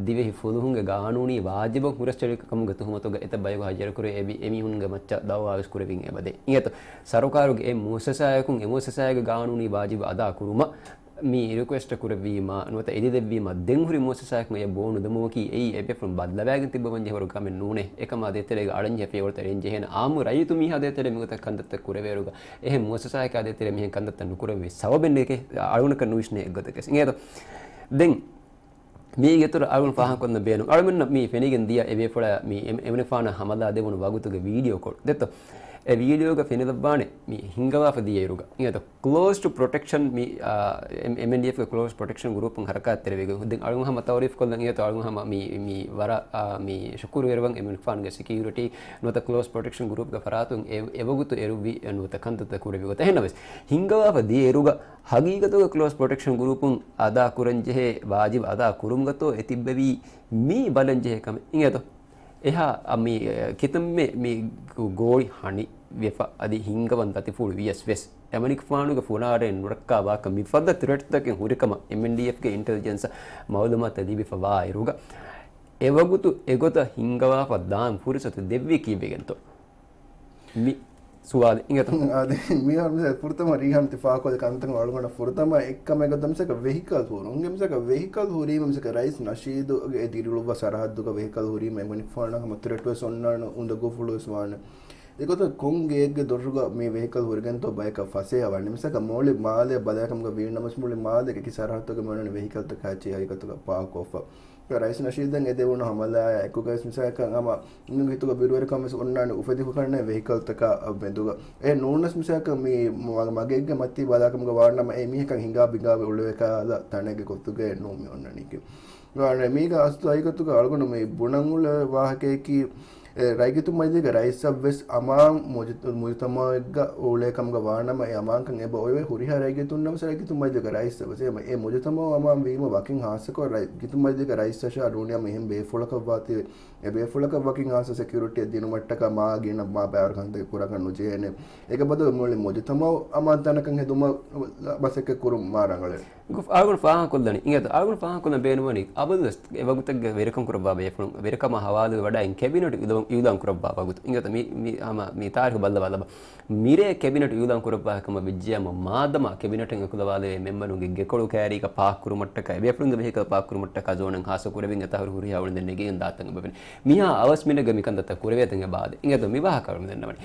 ދިވެހި ފުލުހުންގެ ގާނޫނީ ވާޖިބަށް ހުރަސްއެޅި ކަމުގެ ތުހުމަތުގަ އެތައް ބަޔަކު ހައްޔަރުކުރެވި އެ މީ-، އެމީހުންގެ މައްޗަށް ދައުވާވެސް ކުރެވިން އެބަދޭ. އިނގޭތޯ؟ ސަރުކާރުގެ އެ މުއައްސަސާއަކުން، އެ މުއައްސަސާއަކުން އެ ގާނޫނީ ވާޖިބު އަދާ ކުރުމަށް މި ރިކުއެސްޓް ކުރެއްވީމާ ނުވަތަ އެދިލެއްވީމާ ދެން ހުރި މުއައްސަސާއަކުން އެ ބޯ ނުދެމުމަކީ އެއީ އެބޭފުޅުން ބައްލަވައިގެން ތިއްބަވަން ޖެހޭ ވަރު ކަމެއް ނޫނޭ. އެކަމާ ދޭތެރޭގަ އަޅަންޖެހޭ ފިޔަވަޅުތައް އެޅެން ޖެހޭނެ. އާއްމު ރައްޔިތު މީހާ ދޭތެރޭ މިގޮތަށް ކަންތައްތައް ކުރެވޭއިރުގަ އެހެން މުއައްސަސާއަކާ ދޭތެރޭ މިހެން ކަންތައްތައް ނުކުރެވޭ ސަބަބެއް ނެތޭ އަޅުގަނޑަކަށް ނުވިސްނޭ އެއްގޮތަކަށް. އިނގޭތޯ؟ ދެން މީގެ އިތުރަށް އަޅުގަނޑު ފާހަގަކޮށްލަން ބޭނުން. އަޅުގަނޑަށް މި ފެނިގެން ދިޔަ އެބޭފުޅާ މި އެމ-، އެމަނިކުފާނަށް ހަމަލާ ދެވުނު ވަގުތުގެ ވީޑިއޯ ކޮޅު ދެއްތޯ؟ އެ ވީޑިއޯގަ ފެނިލައްވާނެ މި ހިންގަވާފަ ދިޔައިރުގަ އިނގޭތޯ؟ ކްލޯސްޑް ޕްރޮޓެކްޝަން މި، އާ، އެމް-، އެމްއެންޑީއެފްގެ ކްލޯސް ޕްރޮޓެކްޝަން ގްރޫޕުން ހަރަކާތްތެރިވެގެން ދެން އަޅުގަނޑު ހަމަ ތައުރީފް ކޮށްލަން އިނގޭތޯ؟ އަޅުގަނޑު ހަމަ މި، މި ވަރަށް، އާ، މި ޝުކުރުވެރިވަން އެމަނިކުފާނުގެ ސެކިއުރިޓީ ނުވަތަ ކްލޯސް ޕްރޮޓެކްޝަން ގްރޫޕްގެ ފަރާތުން އެ-، އެވަގުތު އެރުވި ނުވަތަ ކަންތައްތައް ކުރެވި ގޮތަށް. އެހެންނަމަވެސް، ހިންގަވާފަ ދިޔައިރުގަ ހަގީގަތުގަ ކްލޯސް ޕްރޮޓެކްޝަން ގްރޫޕުން އަދާ ކުރަންޖެހޭ ވާޖިބު އަދާ ކުރުމުގަތޯ އެ ތިއްބެވީ މީ ބަލަންޖެހޭ ކަމެއް އިނގޭތޯ؟ އެހާ މި ކިތަންމެ މި ގޯޅި ހަނިވެފަ އަދި ހިންގަވަން ދަތިފުޅު ވިޔަސް ވެސް، އެމަނިކުފާނުގެ ފުނާރައެއް ނުރައްކާ ވާކަށް މިފަދަ ތްރެޓްތަކެއް ހުރިކަމަށް އެމްއެންޑީއެފްގެ އިންޓެލިޖެންސަށް މައުލޫމާތު ލިބިފަ ވާއިރުގަ، އެވަގުތު އެގޮތަށް ހިންގަވާފަ ދާން ފުރުސަތު ދެއްވީ ކީއްވެގެންތޯ؟ މި ސުވާލެއް އިނގޭތޯ؟ އާދެ، މިހާރު މިސާލަށް ފުރަތަމަ ރީހާން ތި ފާހަގަކޮށްލި ކަންތައް އަޅުގަނޑަށް ފުރަތަމަ އެއްކަމެއް ގޮތަށް މިސާލަކަށް ވެހިކަލް ހުރުން. އިނގޭ މިސާލަކަށް ވެހިކަލް ހުރީމަ މިސާލަކަށް ރައީސް ނަޝީދުގެ ދިރިއުޅުއްވާ ސަރަހައްދުގަ ވެހިކަލް ހުރީމަ އެމަނިކުފާނަށް ހަމަ ތްރެޓް ވެސް އޮންނާނެ، އުނދަގޫފުޅު ވެސް ވާނެ. އެގޮތަށް ކޮން ގެއެއްގެ ދޮށުގަ މި ވެހިކަލް ހުރިގެންތޯ ބަޔަކަށް ފަސޭހަ ވާނެ. މިސާލަކަށް މުޅި މާލެ ބަލާކަމުގަ ވީނަމަސް މުޅި މާލޭގެ އެކި ސަރަހައްދުގަ މިއޮންނަނީ ވެހިކަލްތަކާ އެއްޗެއް ހަގީގަތުގަ ޕާކްކޮށްފަ. ރައީސް ނަޝީދަށް އެ ދެވުނު ހަމަލާއާ އެކުގައި މިސާލަކަށް ހަމަ ހިތުގަ ބިރުވެރިކަން ވެސް އޮންނާނެ އުފެދިފަ ކަންނޭ ވެހިކަލްތަކާ މެދުގަ. އެ ނޫނަސް މިސާލަކަށް މި މަ-، މަގެއްގެ މަތީ ބަލާކަމުގަ ވާނަމަ އެ މީހަކަށް ހިނގާ ބިނގާ އުޅެވޭ ކަހަލަ ތަނެއްގެ ގޮތުގައެއް ނޫން މި އޮންނަނީކީ. މީގަ އަސްލު ހަގީގަތުގަ އަޅުގަނޑު މި ބުނަން އުޅޭ ވާހަކަޔަކީ، އެ، ރައްޔިތު މަޖިލީގެ ރައީސަށް ވެސް އަމާން މުޖު-، މުޖުތަމަޢެއްގަ އުޅޭ ކަމުގަ ވާނަމަ، އެ އަމާންކަން އެބަ އޮވޭ ހުރިހާ ރައްޔިތުންނަށް ވެސް، ރައްޔިތު މަޖިލީގެ ރައީސަށް ވެސް. އެ މަ-، އެ މުޖުތަމަޢު އަމާން ވީމަ ވަކިން ހާއްސަކޮށް ރައްޔިތު މަޖިލީގެ ރައީސަށާ ނޫނީ އެހެން ބޭފުޅަކަށް ވާތީވެ، އެ ބޭފުޅަކަށް ވަކިން ހާއްސަ ސެކިއުރިޓީއެއް ދިނުމަށްޓަކާ މާ ގިނަ މާ ބައިވަރު ކަންތަކެއް ކުރާކަށް ނުޖެހޭނެ. އޭގެ ބަދަލު މުޅި މުޖުތަމަޢު އަމާން ތަނަކަށް ހެދުމަށް މަސައްކަތް ކުރުން މާ ރަނގަޅޭ. އަޅުގަނޑު ފާހަގަކޮށްލަނީ. އިނގޭތޯ، އަޅުގަނޑު ފާހަގަކޮށްލަން ބޭނުންވަނީ އަބަދުވެސް އެ ވަގުތެއްގެ ވެރިކަން ކުރައްވާ ބޭފުޅުން، ވެރިކަމާ ހަވާލުވެ ވަޑައިގެން ކެބިނެޓު އިއުލަން، އިއުލަން ކުރައްވާ ވަގުތު. އިނގޭތޯ، މި، މި ހަމަ މި ތާރީޚު ބައްލަވާލަބަ. މިރޭ ކެބިނެޓު އިއުލަން ކުރައްވާ ކަމަށް ވެއްޖެޔާމަ، މާދަމާ ކެބިނެޓުން އެކުލަވާލެވޭ މެމްބަރުންގެ ގެކޮޅު ކައިރީގަ ޕާކް ކުރުމަށްޓަކާ، އެބޭފުޅުންގެ ވެހިކަލް ޕާކް ކުރުމަށްޓަކާ ޒޯނެއް ހާއްސަ ކުރެވިން އެތަހުރި ހުރިހާ އުޅެންދެން ނެގިގެން ދާތަން އެބަވެނީ. މިހާ އަވަސް މިނެއްގަ މި ކަންތައްތައް ކުރެވޭތަން އެބަ އާދޭ. އިނގޭތޯ، މި ވާހަކަ އަޅުގަނޑު ދަންނަވަނީ.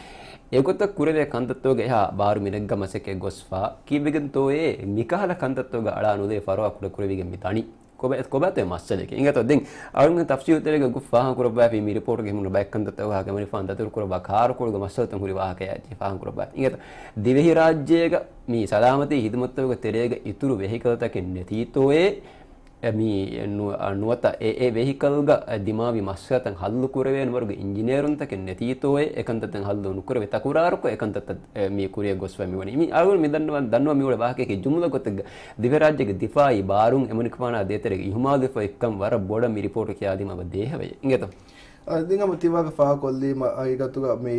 އެގޮތަށް ކުރެވޭ ކަންތައްތަކުގެ އެހާ ބާރު މިނެއްގަ މަސައްކަތް ގޮސްފަ، ކީއްވެގެންތޯއޭ މިކަހަލަ ކަންތައްތަކުގަ އަޅާ ނުލޭ ފަރުވާ ކުޑަ ކުރެވިގެން މި ދަނީ. ކޮބަ-، ކޮބާތޯ މައްސަލައެކޭ. އިނގޭތޯ، ދެން އަޅުގަނޑު ތަފްސީލު ތެރޭގަ ގޮސް ފާހަގަ ކުރައްވާފި މި ރިޕޯޓުގެ ހިމުނު ބައެއް ކަންތައްތަކުގަ ކެމެރިފާން ދަތުރު ކުރައްވާ ކާރުކޮޅުގެ މައްސަލަތައް ހުރި ވާހަކައާ އެއްޗެއް ފާހަގަ ކުރައްވާފި. އިނގޭތޯ، ދިވެހިރާއްޖޭގަ މި ސަލާމަތީ ހިދުމަތްތަކުގެ ތެރޭގަ އިތުރު ވެހިކަލްތަކެއް ނެތީތޯއޭ، އެ މި ނު-، އަ، ނުވަތަ އެ، އެ ވެހިކަލްގަ ދިމާވި މައްސަލަތައް ހައްލު ކުރެވޭނެ ވަރުގެ އިންޖިނޭރުންތަކެއް ނެތީތޯއޭ، އެކަންތައްތައް ހައްލު ނުކުރެވި ތަކުރާރުކޮށް އެކަންތައްތައް، އެ، މި ކުރިޔަށް ގޮސްފަ މިވަނީ. މި އަޅުގަނޑު މި ދަންނަވަން، ދަންނަވަން މިއުޅޭ ވާހަކައަކީ ޖުމްލަ ގޮތެއްގަ ދިވެހިރާއްޖޭގެ ދިފާއީ ބާރުން އެމަނިކުފާނާ ދޭތެރޭގަ އިހުމާލުވެފަ އޮތްކަން ވަރަށް ބޮޑަށް މި ރިޕޯޓު ކިޔާދީމަ އެބަ ދޭހަވައޭ. އިނގޭތޯ. އަ، ދެން ހަމަ ތި ވާހަކަ ފާހަގަކޮށްލީމަ، ހަގީގަތުގަ މި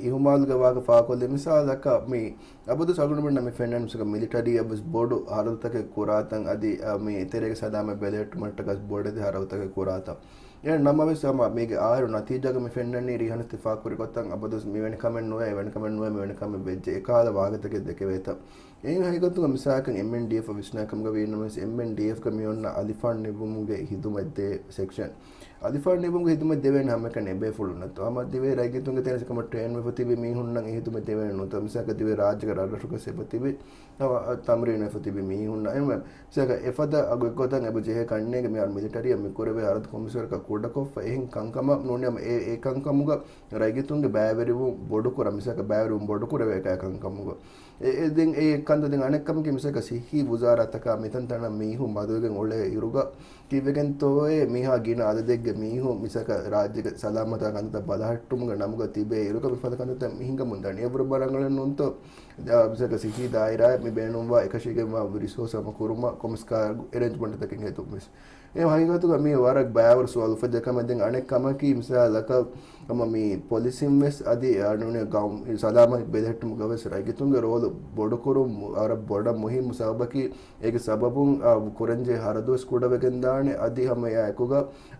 އިހުމާލުގެ ވާހަކަ ފާހަގަކޮށްލީ މިސާލަކަށް މި އަބަދުވެސް އަޅުގަނޑުމެންނަށް މި ފެންނަން މިސާލަކަށް މިލިޓަރީއަށްވެސް ބޮޑު ހަރަދުތަކެއް ކުރާތަން އަދި، އަ، މި ތެރޭގެ ސަލާމަތް ބެލެހެއްޓުމަށްޓަކަސް ބޮޑެތި ހަރަދުތަކެއް ކުރާތަން. އެ ނަމަވެސް ހަމަ މީގެ އާއިރު ނަތީޖާގަ މި ފެންނަނީ ރީހަނަސް ތި ފާހަގަކުރި ގޮތަށް އަބަދުވެސް މިވެނި ކަމެއް ނުވޭ، އެވެނި ކަމެއް ނުވޭ، މިވެނި ކަމެއް ވެއްޖެ އެކަހަލަ ވާހަކަތަކެއް ދެކެވޭތަން. އެހެން ހަގީގަތުގަ މިސާލަކަށް އެމްއެންޑީއެފް ވިސްނާ ކަމުގަ ވީނަމަވެސް، އެމްއެންޑީއެފްގަ މި އޮންނަ އަލިފާން ނިބުމުގެ ހިދުމަތްދޭ ސެކްޝަން. އަލިފާން ނިބުމުގެ ހިދުމަތް ދެވޭނެ ހަމައެކަނި އެބޭފުޅުންނަށް. ހަމަ ދިވެހި ރައްޔިތުންގެ ތެރެއިން ކަމަށް ޓްރޭން ވެފަ ތިބި މީހުންނަށް އެ ހިދުމަތް ދެވޭނެ ނޫންތޯ. މިސާލަކަށް ދިވެހި ރާއްޖޭގެ ރަށްރަށުގަ އެބަ ތިބި، ތަމްރީން ވެފަ ތިބި މީހުންނަށް. އެހެންވެ، މިސާލަކަށް އެފަދަ ގޮތްގޮތަށް އެބަ ޖެހޭ ކަންނޭނގެ މިހާރު މިލިޓަރީއަށް މި ކުރެވޭ ހަރަދު ކޮންމެސް ވަރަކަށް ކުޑަކޮށްފަ އެހެން ކަންކަމަށް ނޫނީ ހަމަ އެ، އެ ކަންކަމުގަ ރައްޔިތުންގެ ބައިވެރިވުން ބޮޑުކުރަން، މިސާލަކަށް ބައިވެރިވުން ބޮޑުކުރެވޭ ކަންކަމުގަ. އެ، އެ، ދެން އެ ކަންތައް ދެން އަނެއް ކަމަކީ މިސާލަކަށް ސިއްހީ ވުޒާރާތަކާ މިތަންތަނަށް މީހުން މަދުވެގެން އުޅޭ އިރުގަ ކީއްވެގެންތޯއޭ މިހާ ގިނަ އަދަދެއްގެ މީހުން މިސާލަކަށް ރާއްޖޭގެ ސަލާމަތާ ކަންތައް ބަލަހައްޓުމުގެ ނަމުގަ ތިބޭ އިރުގަ މިފަދަ ކަންތައްތައް މިހިނގަމުން ދަނީ. އެއްވަރު ބަރަނގަޅެއް ނޫންތޯ؟ އާ، މިސާލަކަށް ސިއްހީ ދާއިރާއެއް މި ބޭނުންވާ އެކަށީގެންވާ ރިސޯސް ހަމަ ކުރުމަށް ކޮމިސް ކާ އެރޭންޖްމަންޓްތަކެއް ހެދުން ވެސް. އެ ހަގީގަތުގަ މީ ވަރަށް ބައިވަރު ސުވާލު އުފެދޭ ކަމެއް. ދެން އަނެއް ކަމަކީ، މިސާލަކަށް ހަމަ މި ޕޮލިސިން ވެސް އަދި އަންނޫނި ގައުމު ސަލާމަތް ބެލެހެއްޓުމުގަ ވެސް ރައްޔިތުންގެ ރޯލު ބޮޑުކުރުން ވަރަށް ބޮޑަށް މުހިއްމު ސަބަބަކީ، އޭގެ ސަބަބުން، އާ، ކުރަންޖެހޭ ހަރަދު ވެސް ކުޑަވެގެންދާނެ އަދި ހަމަ އެއާއެކުގަ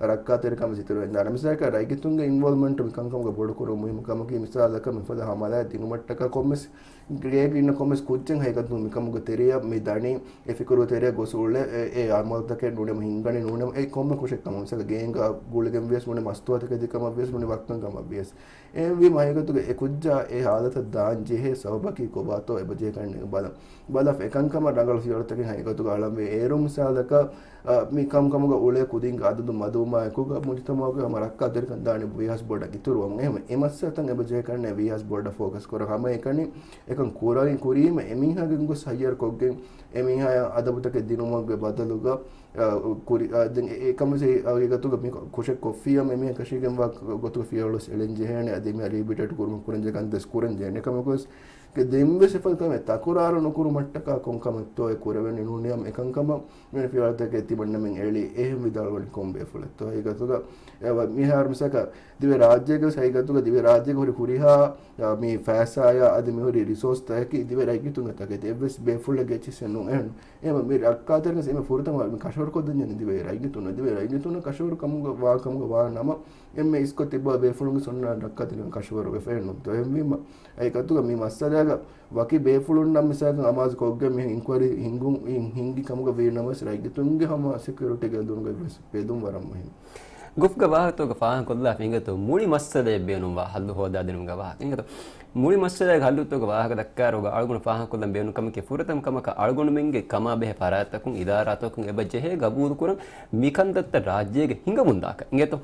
ރައްކާތެރިކަން ވެސް އިތުރުވެގެންދާނެ. މިސާލަކަށް ރައްޔިތުންގެ އިންވޮލްވްމަންޓު މި ކަންކަމުގަ ބޮޑުކުރުން މުހިއްމު ކަމަކީ، މިސާލަކަށް މިފަދަ ހަމަލާއެއް ދިނުމަށްޓަކާ ކޮންމެސް ގޭގެ އިންނަ ކޮންމެސް ކުއްޖެއް ހަގީގަތުން މިކަމުގެ ތެރެއަށް މި ދަނީ، އެ ފިކުރު ތެރެއަށް ގޮސް އުޅޭ، އެ، އެ އަމަލުތަކެއް ނޫނީ ހަމަ ހިންގަނީ ނޫނީ ހަމަ އެ ކޮންމެ ކުށެއް ކަމަށް. މިސާލަކަށް ގޭންގާ ގުޅިގެން ވިޔަސް ނޫނީ މަސްތުވާތަކެތި ކަމަށް ވިޔަސް ނޫނީ ވައްކަން ކަމަށް ވިޔަސް. އެހެންވީމަ ހަގީގަތުގަ އެ ކުއްޖާ އެ ހާލަތަށް ދާން ޖެހޭ ސަބަބަކީ ކޮބާތޯ އެބަ ޖެހޭ ކަންނޭނގެ ބަލަން. ބަލަ، އެކަންކަމަށް ރަނގަޅު ފިޔަވަޅުތަކެއް ހަގީގަތުގަ އަޅަންވޭ. އޭރު މިސާލަކަށް، އަ، މި ކަންކަމުގަ އުޅޭ ކުދިންގެ އަދަދު މަދުވުމާއެކުގަ މުޖުތަމަޢުގެ ހަމަ ރައްކާތެރިކަން ދާނީ ވީހާވެސް ބޮޑަށް އިތުރުވަމުން. އެހެންވެ، އެ މައްސަލަތައް އެބަ ޖެހޭ ކަންނޭނގެ ވީހާވެސް ބޮޑަށް ފޯކަސް ކުރަން. ހަމައެކަނި އެކަން ކުރަން ކުރީމަ އެމީހާގެ ގޮސް ހައްޔަރު ކޮށްގެން އެމީހާޔަށް އަދަބުތަކެއް ދިނުމުގެ ބަދަލުގަ، އަ، ކުރި، އަ، ދެން އެ، އެކަމަސް އެ ހަގީގަތުގަ މި ކުށެއް ކޮށްފިއްޔާ އެމީހާ އެކަށީގެންވާ ގޮތުގެ ފިޔަވަޅު ވެސް އެޅެން ޖެހޭނެ. އަދި އެމީހާ ރީބިޓޭޓް ކުރުމަށް ކުރަންޖެހޭ ކަންތައް ވެސް ކުރަން ޖެހޭނެ. އެކަމަކު ވެސް ދެންވެސް އެފަދަ ކަމެއް ތަކުރާރު ނުކުރުމަށްޓަކާ ކޮން ކަމެއްތޯ އެ ކުރެވެނީ ނޫނީ ހަމަ އެކަންކަމަށް މިވެނި ފިޔަވަޅުތަކެއް ތިމަންނަމެން އެޅި. އެހެން ވިދާޅުވަނީ ކޮން ބޭފުޅެއްތޯ؟ ހަގީގަތުގަ އެ ވަ-، މިހާރު މިސާލަކަށް ދިވެހި ރާއްޖޭގެ ވެސް ހަގީގަތުގަ ދިވެހި ރާއްޖޭގެ ހުރި ހުރިހާ، އަ، މި ފައިސާޔާ އަދި މި ހުރި ރިސޯސްތަކަކީ ދިވެހި ރައްޔިތުންގެ ތަކެތި. އެއްވެސް ބޭފުޅެއްގެ އެއްޗިއްސެއް ނޫން. އެހެން އެ މި ރައްކާތެރިން ވެސް އެ މި ފުރަތަމަ މި ކަށަވަރު ކޮށްދެން ޖެހޭނީ ދިވެހި ރައްޔިތުންނަށް. ދިވެހި ރައްޔިތުންނަށް ކަށަވަރު ކަމުގަ ވާ ކަމުގަ ވާ ނަމަ، އެންމެ އިސްކޮށް ތިއްބާ ބޭފުޅުންގެ ސުންނަ ރައްކާތެރިކަން ކަށަވަރު ވެފައެއް ނޫންތޯ؟ އެހެންވީމަ، އެ ގޮތުގަ މި މައްސަލައިގަ ވަކި ބޭފުޅުންނަށް މިސާލަކަށް އަމާޒު ކޮށްގެން މި އިންކުއަރީ ހިންގުން، ހިން-، ހިންގި ކަމުގަ ވީ ނަމަވެސް، ރައްޔިތުންގެ ހަމަ ސެކިއުރިޓީ ގެއްލުނުގަ ވެސް ބެލުން ވަރަށް މުހިންމު. ގޮފްގެ ވާހަކަތަކުގަ ފާހަގަކޮށްލާފަ އިނގޭތޯ، މުޅި މައްސަލައެއް ބޭނުންވާ ހައްލު ހޯދާދިނުމުގެ ވާހަކަ. އިނގޭތޯ، މުޅި މައްސަލައިގެ ހައްލުތަކުގެ ވާހަކަ ދައްކާއިރުގަ އަޅުގަނޑު ފާހަގަކޮށްލަން ބޭނުން ކަމަކީ، ފުރަތަމަ ކަމަކަށް އަޅުގަނޑުމެންގެ ކަމާބެހޭ ފަރާތްތަކުން، އިދާރާތަކުން އެބަ ޖެހޭ ގަބޫލުކުރަން މިކަންތައްތައް ރާއްޖޭގަ ހިނގަމުންދާކަށް. އިނގޭތޯ،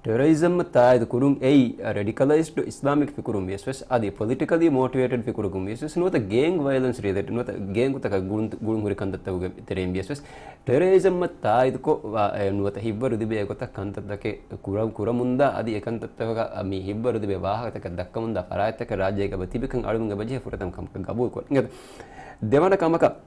ޓެރަރިޒަމް ތާއީދު ކުރުން އެއީ، ރެޑިކަލައިޒްޑް އިސްލާމިކް ފިކުރުން ވިޔަސް ވެސް، އަދި ޕޮލިޓިކަލީ މޯޓިވޭޓެޑް ފިކުރުގަ ވިޔަސް ވެސް، ނުވަތަ ގޭންގް ވަޔަލެންސް ރިލޭޓެޑް، ނުވަތަ ގޭންގުތަކަށް ގުޅުން، ގުޅުން ހުރި ކަންތައްތަކުގެ ތެރެއިން ވިޔަސް ވެސް، ޓެރަރިޒަމް ތާއީދުކޮށް، އެ، ނުވަތަ ހިތްވަރު ލިބޭ ގޮތަށް ކަންތައްތަކެއް ކުރަ-، ކުރަމުންދާ، އަދި އެކަންތައްތަކަށް މި ހިތްވަރު ލިބޭ ވާހަކަތަކެއް ދައްކަމުންދާ ފަރާތްތަކެއް ރާއްޖޭގަ އެބަ ތިބިކަން އަޅުގަނޑު އެބަޖެހޭ ފުރަތަމަ ކަމަކަށް ގަބޫލުކުރަން. އިނގޭތޯ، ދެވަނަ ކަމަކަށް،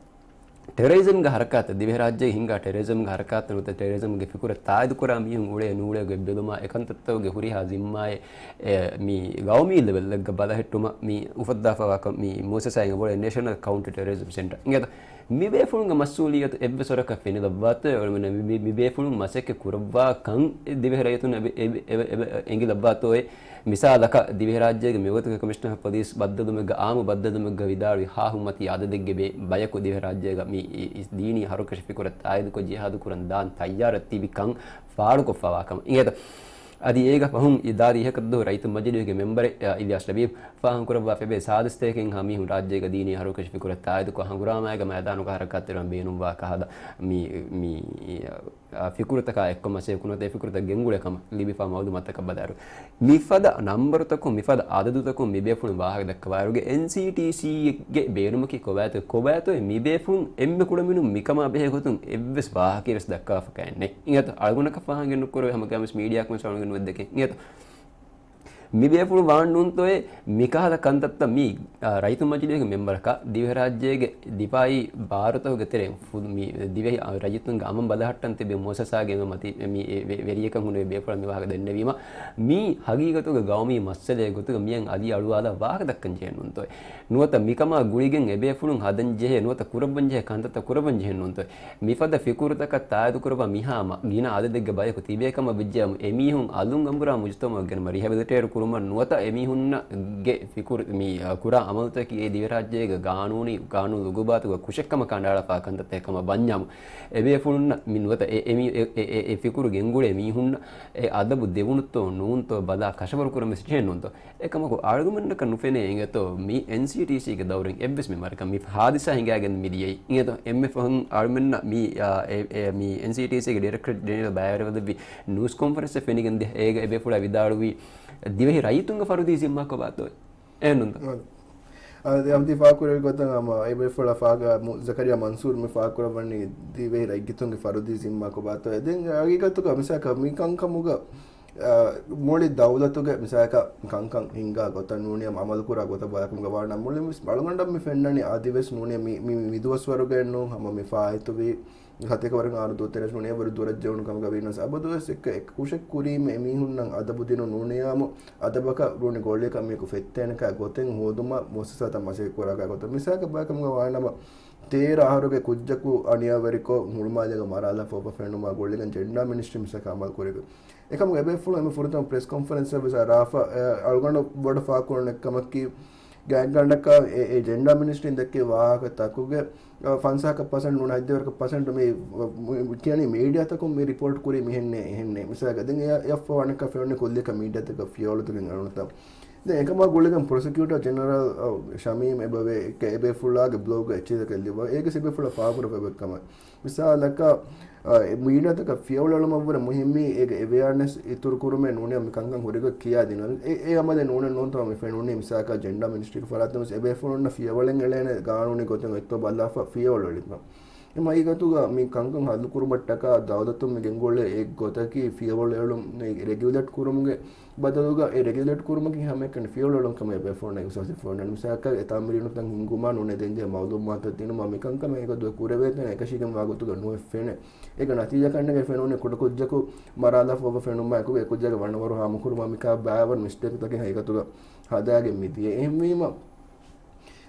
ޓެރަރިޒަމްގެ ހަރަކާތަށް، ދިވެހިރާއްޖޭގަ ހިންގާ ޓެރަރިޒަމްގެ ހަރަކާތަށް ނުވަތަ ޓެރަރިޒަމްގެ ފިކުރަށް ތާއީދުކުރާ މީހުން އުޅޭ ނޫޅޭ ގޮތް ބެލުމާ، އެކަންތައްތަކުގެ ހުރިހާ ޒިންމާއެއް، އެ، މި ގައުމީ ލެވެލްއެއްގަ ބަލަހެއްޓުމަށް މި އުފައްދާފަވާކަން މި މުއައްސަސާއިން އެބައުޅޭ ނޭޝަނަލް ކައުންޓަ ޓެރަރިޒަމް ސެންޓަރ. އިނގޭތޯ، މިބޭފުޅުންގެ މަސްއޫލިއްޔަތު އެއްވެސް ވަރަކަށް ފެނިލައްވާތޯ، އެ މި-، މި-، މިބޭފުޅުން މަސައްކަތް ކުރައްވާ ކަން ދިވެހި ރައްޔިތުން އެބެ-، އެބެ-، އެބެ-، އެބެ-، އެނގިލައްވާތޯއޭ. މިސާލަކަށް، ދިވެހިރާއްޖޭގެ މިވަގުތުގެ ކޮމިޝަނަރ އޮފް ޕޮލިސް ބައްދަލުމެއްގަ އާއްމު ބައްދަލުމެއްގަ ވިދާޅުވި ހާހުންމަތީ އަދަދެއްގެ ބޭ-، ބަޔަކު ދިވެހިރާއްޖޭގަ މި އި-، އި-، ދީނީ ހަރުކަށި ފިކުރަށް ތާއީދުކޮށް ޖިހާދު ކުރަން ދާން ތައްޔާރަށް ތިބި ކަން ފާޅުކޮށްފަވާ ކަމަށް އިނގޭތޯ. އަދި އޭގަ ފަހުން ދާދި އިހަކަށްދުވަހު ރައްޔިތު މަޖިލީހުގެ މެމްބަރެއް، އަ، އިލްޔާސް ލަބީބް ފާހަގަކުރައްވާފައިވޭ ސާދަ ސަތޭކައިންހާ މީހުން ރާއްޖޭގަ ދީނީ ހަރުކަށި ފިކުރަށް ތާއީދުކޮށް ހަނގުރާމައިގަ މައިދާނުގަ ހަރަކާތްތެރިވާން ބޭނުންވާ ކަހަލަ މި، މި، އަ، ފިކުރުތަކާ އެއްކޮށް މަސައްކަތް ކުރުމަށް އެ ފިކުރުތައް ގެންގުޅޭ ކަމަށް ލިބިފާ މައުލޫމާތުތަކަށް ބަލާއިރު، މިފަދަ ނަންބަރުތަކުން، މިފަދަ އަދަދުތަކުން މިބޭފުޅުން ވާހަކަ ދައްކަވާއިރުގެ އެންސީޓީސީގެ ބޭނުމަކީ ކޮބާތޯ، ކޮބާތޯ މިބޭފުޅުން އެންމެ ކުޑަމިނުން މިކަމާ ބެހޭ ގޮތުން އެއްވެސް ވާހަކައެއް ވެސް ދައްކާފަކައެއް ނެތް. އިނގޭތޯ، އަޅުގަނޑަކަށް ފާހަގަ ނުކުރެވޭ ހަމަ ގައިމުވެސް މީޑިއާއަކުން ވެސް އަޅުގަނޑު ނުވެއްދެކެން. އިނގޭތޯ، މިބޭފުޅުން ވާން ނޫންތޯއޭ މިކަހަލަ ކަންތައްތައް މީ، އާ، ރައްޔިތު މަޖިލީހުގެ މެމްބަރަކާ، ދިވެހިރާއްޖޭގެ ދިފާއީ ބާރުތަކުގެ ތެރެއިން ފު-، މި ދިވެހި، އާ، ރައްޔިތުންގެ އަމަން ބަލަހައްޓަން ތިބި މުއައްސަސާގެ މަތި މި ވެ-، ވެރިޔަކަށް ހުންނެވި ބޭފުޅަށް މި ވާހަކަ ދެންނެވީމަ، މީ ހަގީގަތުގެ ގައުމީ މައްސަލައެއް ގޮތުގަ މިއަށް އަލި އަޅުވާލާ ވާހަކަ ދައްކަން ޖެހެން ނޫންތޯއޭ. ނުވަތަ މިކަމާ ގުޅިގެން އެބޭފުޅުން ހަދަން ޖެހޭ، ނުވަތަ ކުރައްވަން ޖެހޭ ކަންތައްތައް ކުރައްވަން ޖެހެން ނޫންތޯއޭ. މިފަދަ ފިކުރުތަކަށް ތާއީދު ކުރައްވާ މިހާމަ ގިނަ އަދަދެއްގެ ބަޔަކު ތިބޭ ކަމަށް ވެއްޖެއަމު، އެމީހުން އަލުން އަނބުރާ މުޖުތަމަޢުގެ ގެނުމަށް ރިހެބިލިޓޭޓް ކުރުމަށް ނުވަތަ އެމީހުންނަށް ގެ ފިކުރު މި، އަ، ކުރާ އަމަލުތަކީ އެ ދިވެހިރާއްޖޭގެ ގާނޫނީ ގާނޫނު ލުގުބާތުގެ ކުށެއްކަމަށް ކަނޑައަޅާފާ ކަންތައްތަކެއް ކަމަށް ވަންޏާމު، އެބޭފުޅުންނަށް މި ނުވަތަ އެ، އެ މީ-، އެ، އެ، އެ، އެ ފިކުރު ގެންގުޅޭ މީހުންނަށް އެ އަދަބު ދެވުނުތޯ ނޫންތޯ ބަލާ ކަށަވަރު ކުރަން ވެސް ޖެހެން ނޫންތޯ. އެކަމަކު، އަޅުގަނޑަކަށް ނުފެނޭ އިނގޭތޯ، މި އެންސީޓީސީގެ ދައުރެއް އެއްވެސް މި މަރަކަށް މި ހާދިސާ ހިނގާގެން މި ދިޔައީ. އިނގޭތޯ، އެންމެ ފަހުން އަޅުމެންނަށް މި، އާ، އެ، އެ، މި އެންސީޓީސީގެ ޑިރެކްޓަރ ޖެނެރަލް ބައިވެރިވެލެއްވި ނޫސް ކޮންފަރެންސެއް ފެނިގެން ދިޔަ. އޭގަ އެބޭފުޅާ ވިދާޅުވީ، ދިވެހި ރައްޔިތުންގެ ފަރުދީ ޒިންމާ ކޮބާތޯ؟ އެހެންނޫންތަ؟ އާ، އަދި އަމްތި ފާކުރެވި ގޮތަށް ހަމަ އެބޭފުޅާ ފާގާ މު-، ޒަކަރިޔާ މަންސޫރު މި ފާކުރައްވަނީ ދިވެހި ރައްޔިތުންގެ ފަރުދީ ޒިންމާ ކޮބާތޯ؟ ދެން ހަގީގަތުގަ މިސާކަށް މި ކަންކަމުގަ އާ، މުޅި ދައުލަތުގެ މިސާލަކަށް ކަންކަން ހިންގާ ގޮތަށް ނޫނީ އަމަލުކުރާ ގޮތަށް ބަލާކަމުގަ ވާނަމަ، މުޅި މި އަޅުގަނޑަށް މި ފެންނަނީ އަދިވެސް ނޫނީ މި، މި، މި ދުވަސްވަރުގައެއް ނޫން ހަމަ މި ފާއިތުވި ހަތެކަވަރުން އާރު ދުވަސް ތެރޭ ނޫނީ ވަރު ދުރަށް ޖެހުނު ކަމުގަ ވީނަސް އަބަދުވެސް އެއްކަ، އެއް ކުށެއް ކުރީމަ އެމީހުންނަށް އަދަބު ދިނުން ނޫނިޔާމު އަދަބަކަށް ރޫނި ގޮޅިއަކަށް މީކު ފެއްތޭނެކާ ގޮތެއް ހޯދުމަށް މުއައްސަސާތައް މަސައްކަތް ކުރާކާ ގޮތަށް މިސާލަކަށް ބަލާކަމުގަ ވާނަމަ، ތޭރަ އަހަރުގެ ކުއްޖަކު އަނިޔާވެރިކޮށް ހުޅުމާލޭގަ މަރާލާފަ އޮފަ ފެނުމާ ގުޅިގެން ޖެންޑާ މިނިސްޓްރީ މިސަކަށް އަމަލު ކުރިގެން. އެކަމު އެބޭފުޅުން އެންމެ ފުރަތަމަ ޕްރެސް ކޮންފަރެންސްއަށް ވެސް އަރާފަ، އަޅުގަނޑު ބޮޑަށް ފާކުރުން އެއްކަމަކީ، ގާތްގަނޑަކަށް އެ، އެ ޖެންޑާ މިނިސްޓްރީން ދެއްކޭ ވާހަކަ ތަކުގެ، އަ، ފަންސާހަކަށް ޕަސެންޓް ނޫން ހަތްދިހަ ކަށް ޕަސެންޓް މި، މި، ކިޔަނީ މީޑިއާތަކުން މި ރިޕޯޓް ކުރީ މިހެންނޭ، އެހެންނޭ. މިސާލަކަށް ދެން އެ، އެއަށްފަހު އަނެއްކާ ފެނުނީ ކުއްލިއަކަށް މީޑިއާތަކަށް ފިޔަވަޅުތަކެއް އަޅުނުތަން. ދެން އެކަމާ ގުޅިގެން ޕްރޮސިކިއުޓަރ ޖެނެރަލް، އަ، ޝަމީމް އެބަވޭ، އެ، އެބޭފުޅާގެ ބްލޮގްގަ އެއްޗިތަކެއް ލިބުން. އޭގެ އެބޭފުޅާ ފާކުރައްވާ އެއްކަމަށް. މިސާލަކަށް، އަ، އެ މީޑިއާތަކަށް ފިޔަވަޅު އެޅުމަށްވުރެ މުހިއްމީ އޭގެ އެވެއާނެސް އިތުރު ކުރުމޭ ނޫނީ މި ކަންކަން ހުރިގޮތް ކިޔާދިނުން. އެ، އެ އަމަލެއް ނޫނެއް ނޫންތޯ މި ފެނުނީ. މިސާލަކަށް ޖެންޑާ މިނިސްޓްރީގެ ފަރާތުން ވެސް އެބޭފުޅުންނަށް ފިޔަވަޅެއް އެޅޭނެ ގާނޫނީ ގޮތުން އޮތްތޯ ބަލާފަ ފިޔަވަޅު އެޅިތަން. އެ މައިގަތުގަ މި ކަންކަން ހައްލުކުރުމަށްޓަކާ ދައުލަތުން މި ގެންގުޅޭ އެއް ގޮތަކީ ފިޔަވަޅު އެޅުން ރެގިއުލޭޓް ކުރުމުގެ ބަދަލުގަ އެ ރެގިއުލޭޓް ކުރުމަކީ ހަމައެކަނި ފިޔަވަޅު އެޅުން ކަމަށް އެބޭފުޅުންނަށް އިހްސާސް ފޯންނަން. މިސާލަކަށް އެ ތަމްރީނުތައް ހިންގުމާ ނޫނީ ދޭންޖެހޭ މައުލޫމާތު ދިނުމާ މި ކަންކަމެއް ހަގީގަތުގަ ކުރެވޭތަން އެކަށީގެންވާ ގޮތުގަ ނުއެއް ފެނޭ. އޭގަ ނަތީޖާ ކަންނޭނގެ ފެނުނީ ކުޑަކުއްޖަކު މަރާލާފަ އޮފަ ފެނުމާ އެކުގަ އެކުއްޖާގެ ވަނަވަރު ހާމަކުރުމާ މިކާ ބައިވަރު މިސްޓޭކްތަކެއް ހަގީގަތުގަ ހަދާގެން މިދިޔަ. އެހެންވީމަ،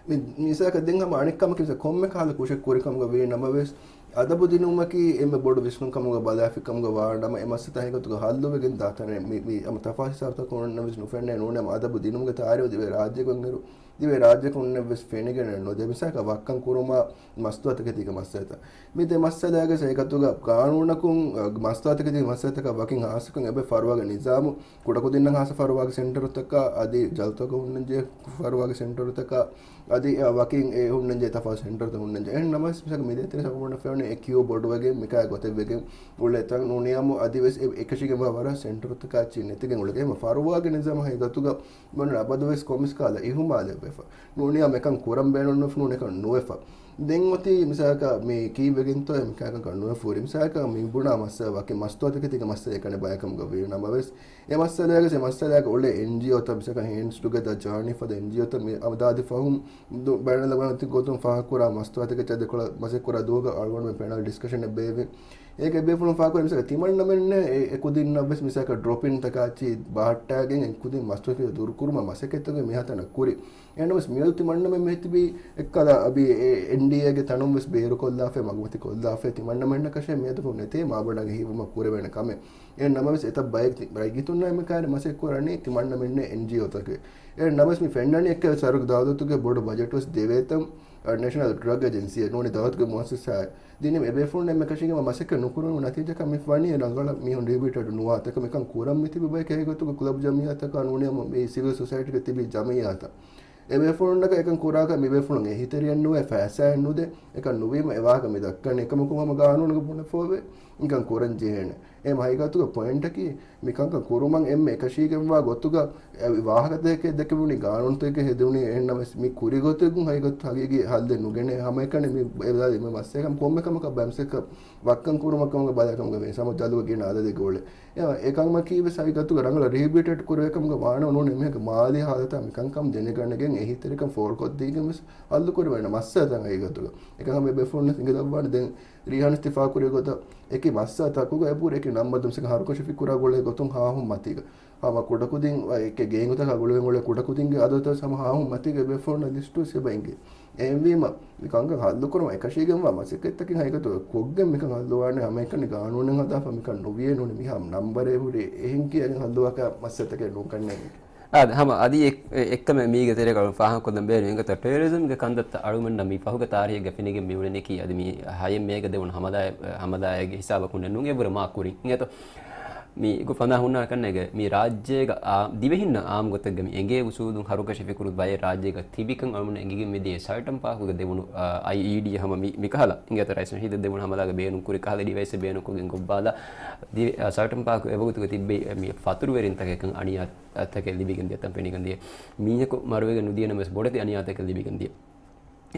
މި-، މިސާލަކަށް ދެން ހަމަ އަނެއްކަމަކީ މިސާ ކޮންމެ ކަހަލަ ކުށެއް ކުރި ކަމުގަ ވީ ނަމަވެސް، އަދަބު ދިނުމަކީ އެންމެ ބޮޑު ވިސްނުން ކަމުގަ ބަލާފި ކަމުގަ ވާ ނަމަ، އެ މައްސަލަ ހަގީގަތުގަ ހައްލުވެގެން ދާތަނެއް މި، މި ހަމަ ތަފާސް ހިސާބުތަކުން އޮންނަ ވިސްނު ފެންނަ ނޫނޭ ހަމަ އަދަބު ދިނުމުގެ ތާރީޚު ދިވެހި ރާއްޖެކުން އިރު، ދިވެހި ރާއްޖެކުންނެއް ވެސް ފެނިގެނެއް ނުދޭ. މިސާލަކަށް ވައްކަން ކުރުމާ މަސްތުވާތަކެތީގެ މައްސަލަތައް. މި ދެ މައްސަލާގެ ހަގީގަތުގަ ގާނޫނަކުން، އަ، މަސްތުވާތަކެތީގެ މައްސަލަތަކަށް ވަކިން ހާއްސަކޮށް އެބަ ފަރުވާގެ ނިޒާމު ކުޑަކުދިންނަށް ހާއްސަ ފަރުވާގެ ސެންޓަރުތަކާ އަދި ޖަލުތަކަށް ހުންނަންޖެހޭ ފަރުވާގެ ސެންޓަރުތަކާ އަދި، އަ، ވަކިން އެ ހުންނަންޖެހޭ ތަފާތު ސެންޓަރުތައް ހުންނަންޖެހޭ. އެހެން ނަމަވެސް މިސާލަކަށް މި ދޭތެރޭ ސަބަބުން ފެނުނީ އެ ކިޔޫ ބޮޑުވެގެން މިކާ ގޮތެއްވެގެން އުޅޭތަން ނޫނިޔާމު އަދިވެސް އެ އެކަށީގެންވާ ވަރަށް ސެންޓަރުތަކާ އެއްޗެއް ނެތިގެން އުޅެގެން އެމަ ފަރުވާގެ ނިޒާމު ހަގީގަތުގަ މަނު އަބަދުވެސް ކޮންމެސް ކާލަ އިހުމާލެއްވެފަ. ނޫނިޔާ މިކަން ކުރަން ބޭނުންވެފަ ނޫން އެކަން ނުވެފަ. ދެން އޮތީ މިސާލަކަށް މި ކީއްވެގެންތޯ މިކާކަން ނުވެފަ ހުރި. މިސާލަކަށް މި ބުނާ މައްސަލަ ވަކި މަސްތުވާތަކެތީގެ މައްސަލަ އެކަނި ބަޔަކަމުގަ ވީ ނަމަވެސް، އެ މައްސަލައިގެ އެ މައްސަލައިގެ އުޅޭ އެންޖީއޯތައް މިސާލަކަށް ހޭންޑްސް ޓުގެދާ ޖާނީ ފަދަ އެންޖީއޯތައް މި އަދާދި ފަހުން ދު-، ބައިނަލްއަގުވާނީ ގޮތުން ފާހަގަކުރާ މަސްތުވާތަކެއްޗާ ދެކޮޅަށް މަސައްކަތްކުރާ ދުވަހަކަށް އަޅުގަނޑުމެން ޕެނަލް ޑިސްކަޝަނެއް ބޭއްވި. އޭގެ ބޭފުޅުން ފާކުރެ މިސާލަ ތިމަންނަމެންނެ އެ، އެ ކުދިންނަށް ވެސް މިސާލަކަށް ޑްރޮޕިން ތަކާޗި ބަހައްޓާގެން އެ ކުދިން މަސްތުވެފި ދުރުކުރުމަށް މަސައްކަތްތަކެއް މިހާތަނަށް ކުރި. އެހެންނަމަސް މިއަދު ތިމަންނަމެން މިހިތިބީ އެއްކަލަ އަބި އެ، އެންޑީއޭގެ ތަނުން ވެސް ބޭރުކޮށްލާފައި، މަގުމަތި ކޮށްލާފައި، ތިމަންނަމެންނަކަށެ މިއަދު ނެތޭ މާބޮޑަށް ހީވުމަށް ކުރެވޭނެ ކަމެއް. އެހެން ނަމަވެސް އެތައް ބައެއް ތި-، ރައްޔިތުންނާ އެމެ ކާރި މަސައްކަތް ކުރަނީ ތިމަންނަމެންނެ އެންޖީއޯތަކެއް. އެހެން ނަމަވެސް މި ފެންނަނީ އެއްކަލަ ސަރުކާރު ދައުލަތުގެ ބޮޑު ބަޖެޓް ވެސް ދެވޭތަން، އަ، ނޭޝަނަލް ޑްރަގް އެޖެންސީއެއް ނޫނީ ދައުލަތުގެ މުއައްސަސާއެއް. ދިނީމަ އެބޭފުޅުން އެންމެ ކަށީގެން މަސައްކަތް ނުކުރުނު ނަތީޖަކަށް މި ވަނީ ރަނގަޅަށް މީހުން ރީބީޓެޑް ނުވާތަކަށް. މިކަން ކުރަން މިތިބި ބަޔަކަށް އެގޮތުގަ ކުލަބު ޖަމިއްޔާތަކާ ނޫނީ މި ސިވިލް ސޮސައިޓީގަ ތިބި ޖަމިއްޔާތައް. އެބޭފުޅުންނަކަށް އެކަން ކުރާކަށް މިބޭފުޅުން އެހީތެރިއެއް ނުވޭ، ފައިސާއެއް ނުދޭ. އެކަން ނުވީމަ އެ ވާހަކަ މި ދައްކަނީ. އެކަމަކު ހަމަ ގާނޫނުގަ ބުނެފޯވޭ މިކަން ކުރަން ޖެހޭނެ. އެހެން ހަގީގަތުގަ ޕޮއިންޓަކީ މިކަންކަން ކުރުމަށް އެންމެ އެކަށީގެންވާ ގޮތުގަ އެ ވާހަކަތަކެއް ދެކެވުނީ، ގާނޫނުތަކެއް ހެދުނީ. އެހެންނަމަވެސް މި ކުރި ގޮތުގަ ހަގީގަތު ހަގީގީ ހައްލެއް ނުގެނޭ. ހަމައެކަނި މި އެ މައްސަލަ ކޮންމެ ކަމަކަށް ބައެއް މައްސަލަކަށް ވައްކަން ކުރުމަށް ކަމުގަ ބަލާ ކަމުގަ ވެސް ހަމަ ޖަލުގަ ގިނަ އަދަދެއްގަ އުޅޭ. އެ، އެކަމަކީ ވެސް ހަގީގަތުގަ ރަނގަޅަށް ރީހެބިލިޓޭޓް ކުރެވޭ ކަމުގަ ވާނަމަ ނޫނީ މީހަކު މާލީ ހާލަތާ މިކަންކަން ދެނެގަނެގެން އެހީތެރިކަން ފޯރުކޮށްދީގެން ވެސް ހައްލު ކުރެވޭނެ މައްސަލަތައް ހަގީގަތުގަ. އެކަން ހަމަ އެބޭފުޅުން ވެސް އިނގިލައްވާނެ. ދެން ރީހާން ތި ފާކުރި ގޮތަށް އެކި މައްސަލަތަކުގަ އެބަހުރި އެކި ނަންބަރު ދުންސަކަ ހަރުކަށި ފިކުރާ ގުޅޭ ގޮތުން ހާހުން މަތީގަ. ހަމަ ކުޑަކުދިން އެކެ ގޭންގުތަކާ ގުޅިގެން އުޅޭ ކުޑަކުދިންގެ އަދަދުތައް ހަމަ ހާހުން މަތީގަ އެބޭފުޅުންނަށް ލިސްޓު ވެސް އެބަ އިނގޭ. އެހެންވީމަ، މި ކަންކަން ހައްލުކުރުމަށް އެކަށީގެންވާ މަސައްކަތްތަކެއް ހަގީގަތުގަ ކޮށްގެން މިކަން ހައްލުވާނެ. ހަމައެކަނި ގާނޫނެއް ހަދާފަ މިކަން ނުވިޔޭ ނޫނީ މިހާ ނަންބަރެއް ހުރި އެހެން ކިޔައިގެން ހައްލުވާކަށް މައްސަލަތަކެއް ނޫން ކަންނޭނގެ. އާދެ، ހަމަ އަދި އެއް-، އެ-، އެއްކަމެއް މީގެ ތެރޭގަ ފާހަގަކޮށްލަން ބޭނުން އިނގޭތަ، ޓެރަރިޒަމްގެ ކަންތައްތައް އަޅުގަނޑަށް މި ފަހުގެ ތާރީހެއްގަ ފެނިގެން މިއުޅެނީކީ އަދި މި ހައެއް މޭގަ ދެވުނު ހަމަލާއެއް، ހަމަލާއެއްގެ ހިސާބަކުންނެއް ނޫން އެއްވުރެ މާ ކުރިން. އިނގޭތޯ؟ މީ ގު ފަނާ ހުންނާ ކަންނޭގެ މި ރާއްޖޭގަ އާ، ދިވެހިންނަށް އާއްމު ގޮތެއްގަ މި އެނގޭ އުސޫލުން ހަރުކަށި ފިކުރު ބައެއް ރާއްޖޭގަ ތިބިކަން އަޅުގަނޑު އެނގިގެން މިދިޔަ ސަލްޓަން ޕާކުގަ ދެވުނު، އާ، އައިއީޑީ ހަމަ މި، މިކަހަލަ އިނގޭތަ ރައީސް ނަޝީދަށް ދެވުނު ހަމަލާގަ ބޭނުން ކުރި ކަހަލަ ޑިވައިސް ބޭނުން ކޮށްގެން ގޮއްބާލާ ދިވެ-، އާ، ސަލްޓަން ޕާކު އެވަގުތުގަ ތިއްބެވި މި ފަތުރުވެރިންތަކަކަށް އަނިޔާ ތަކެއް ލިބިގެން ދިޔަ ތަން ފެނިގެން ދިޔަ. މީހަކު މަރުވެގެން ނުދިޔަ ނަމަވެސް ބޮޑެތި އަނިޔާތަކެއް ލިބިގެން ދިޔަ.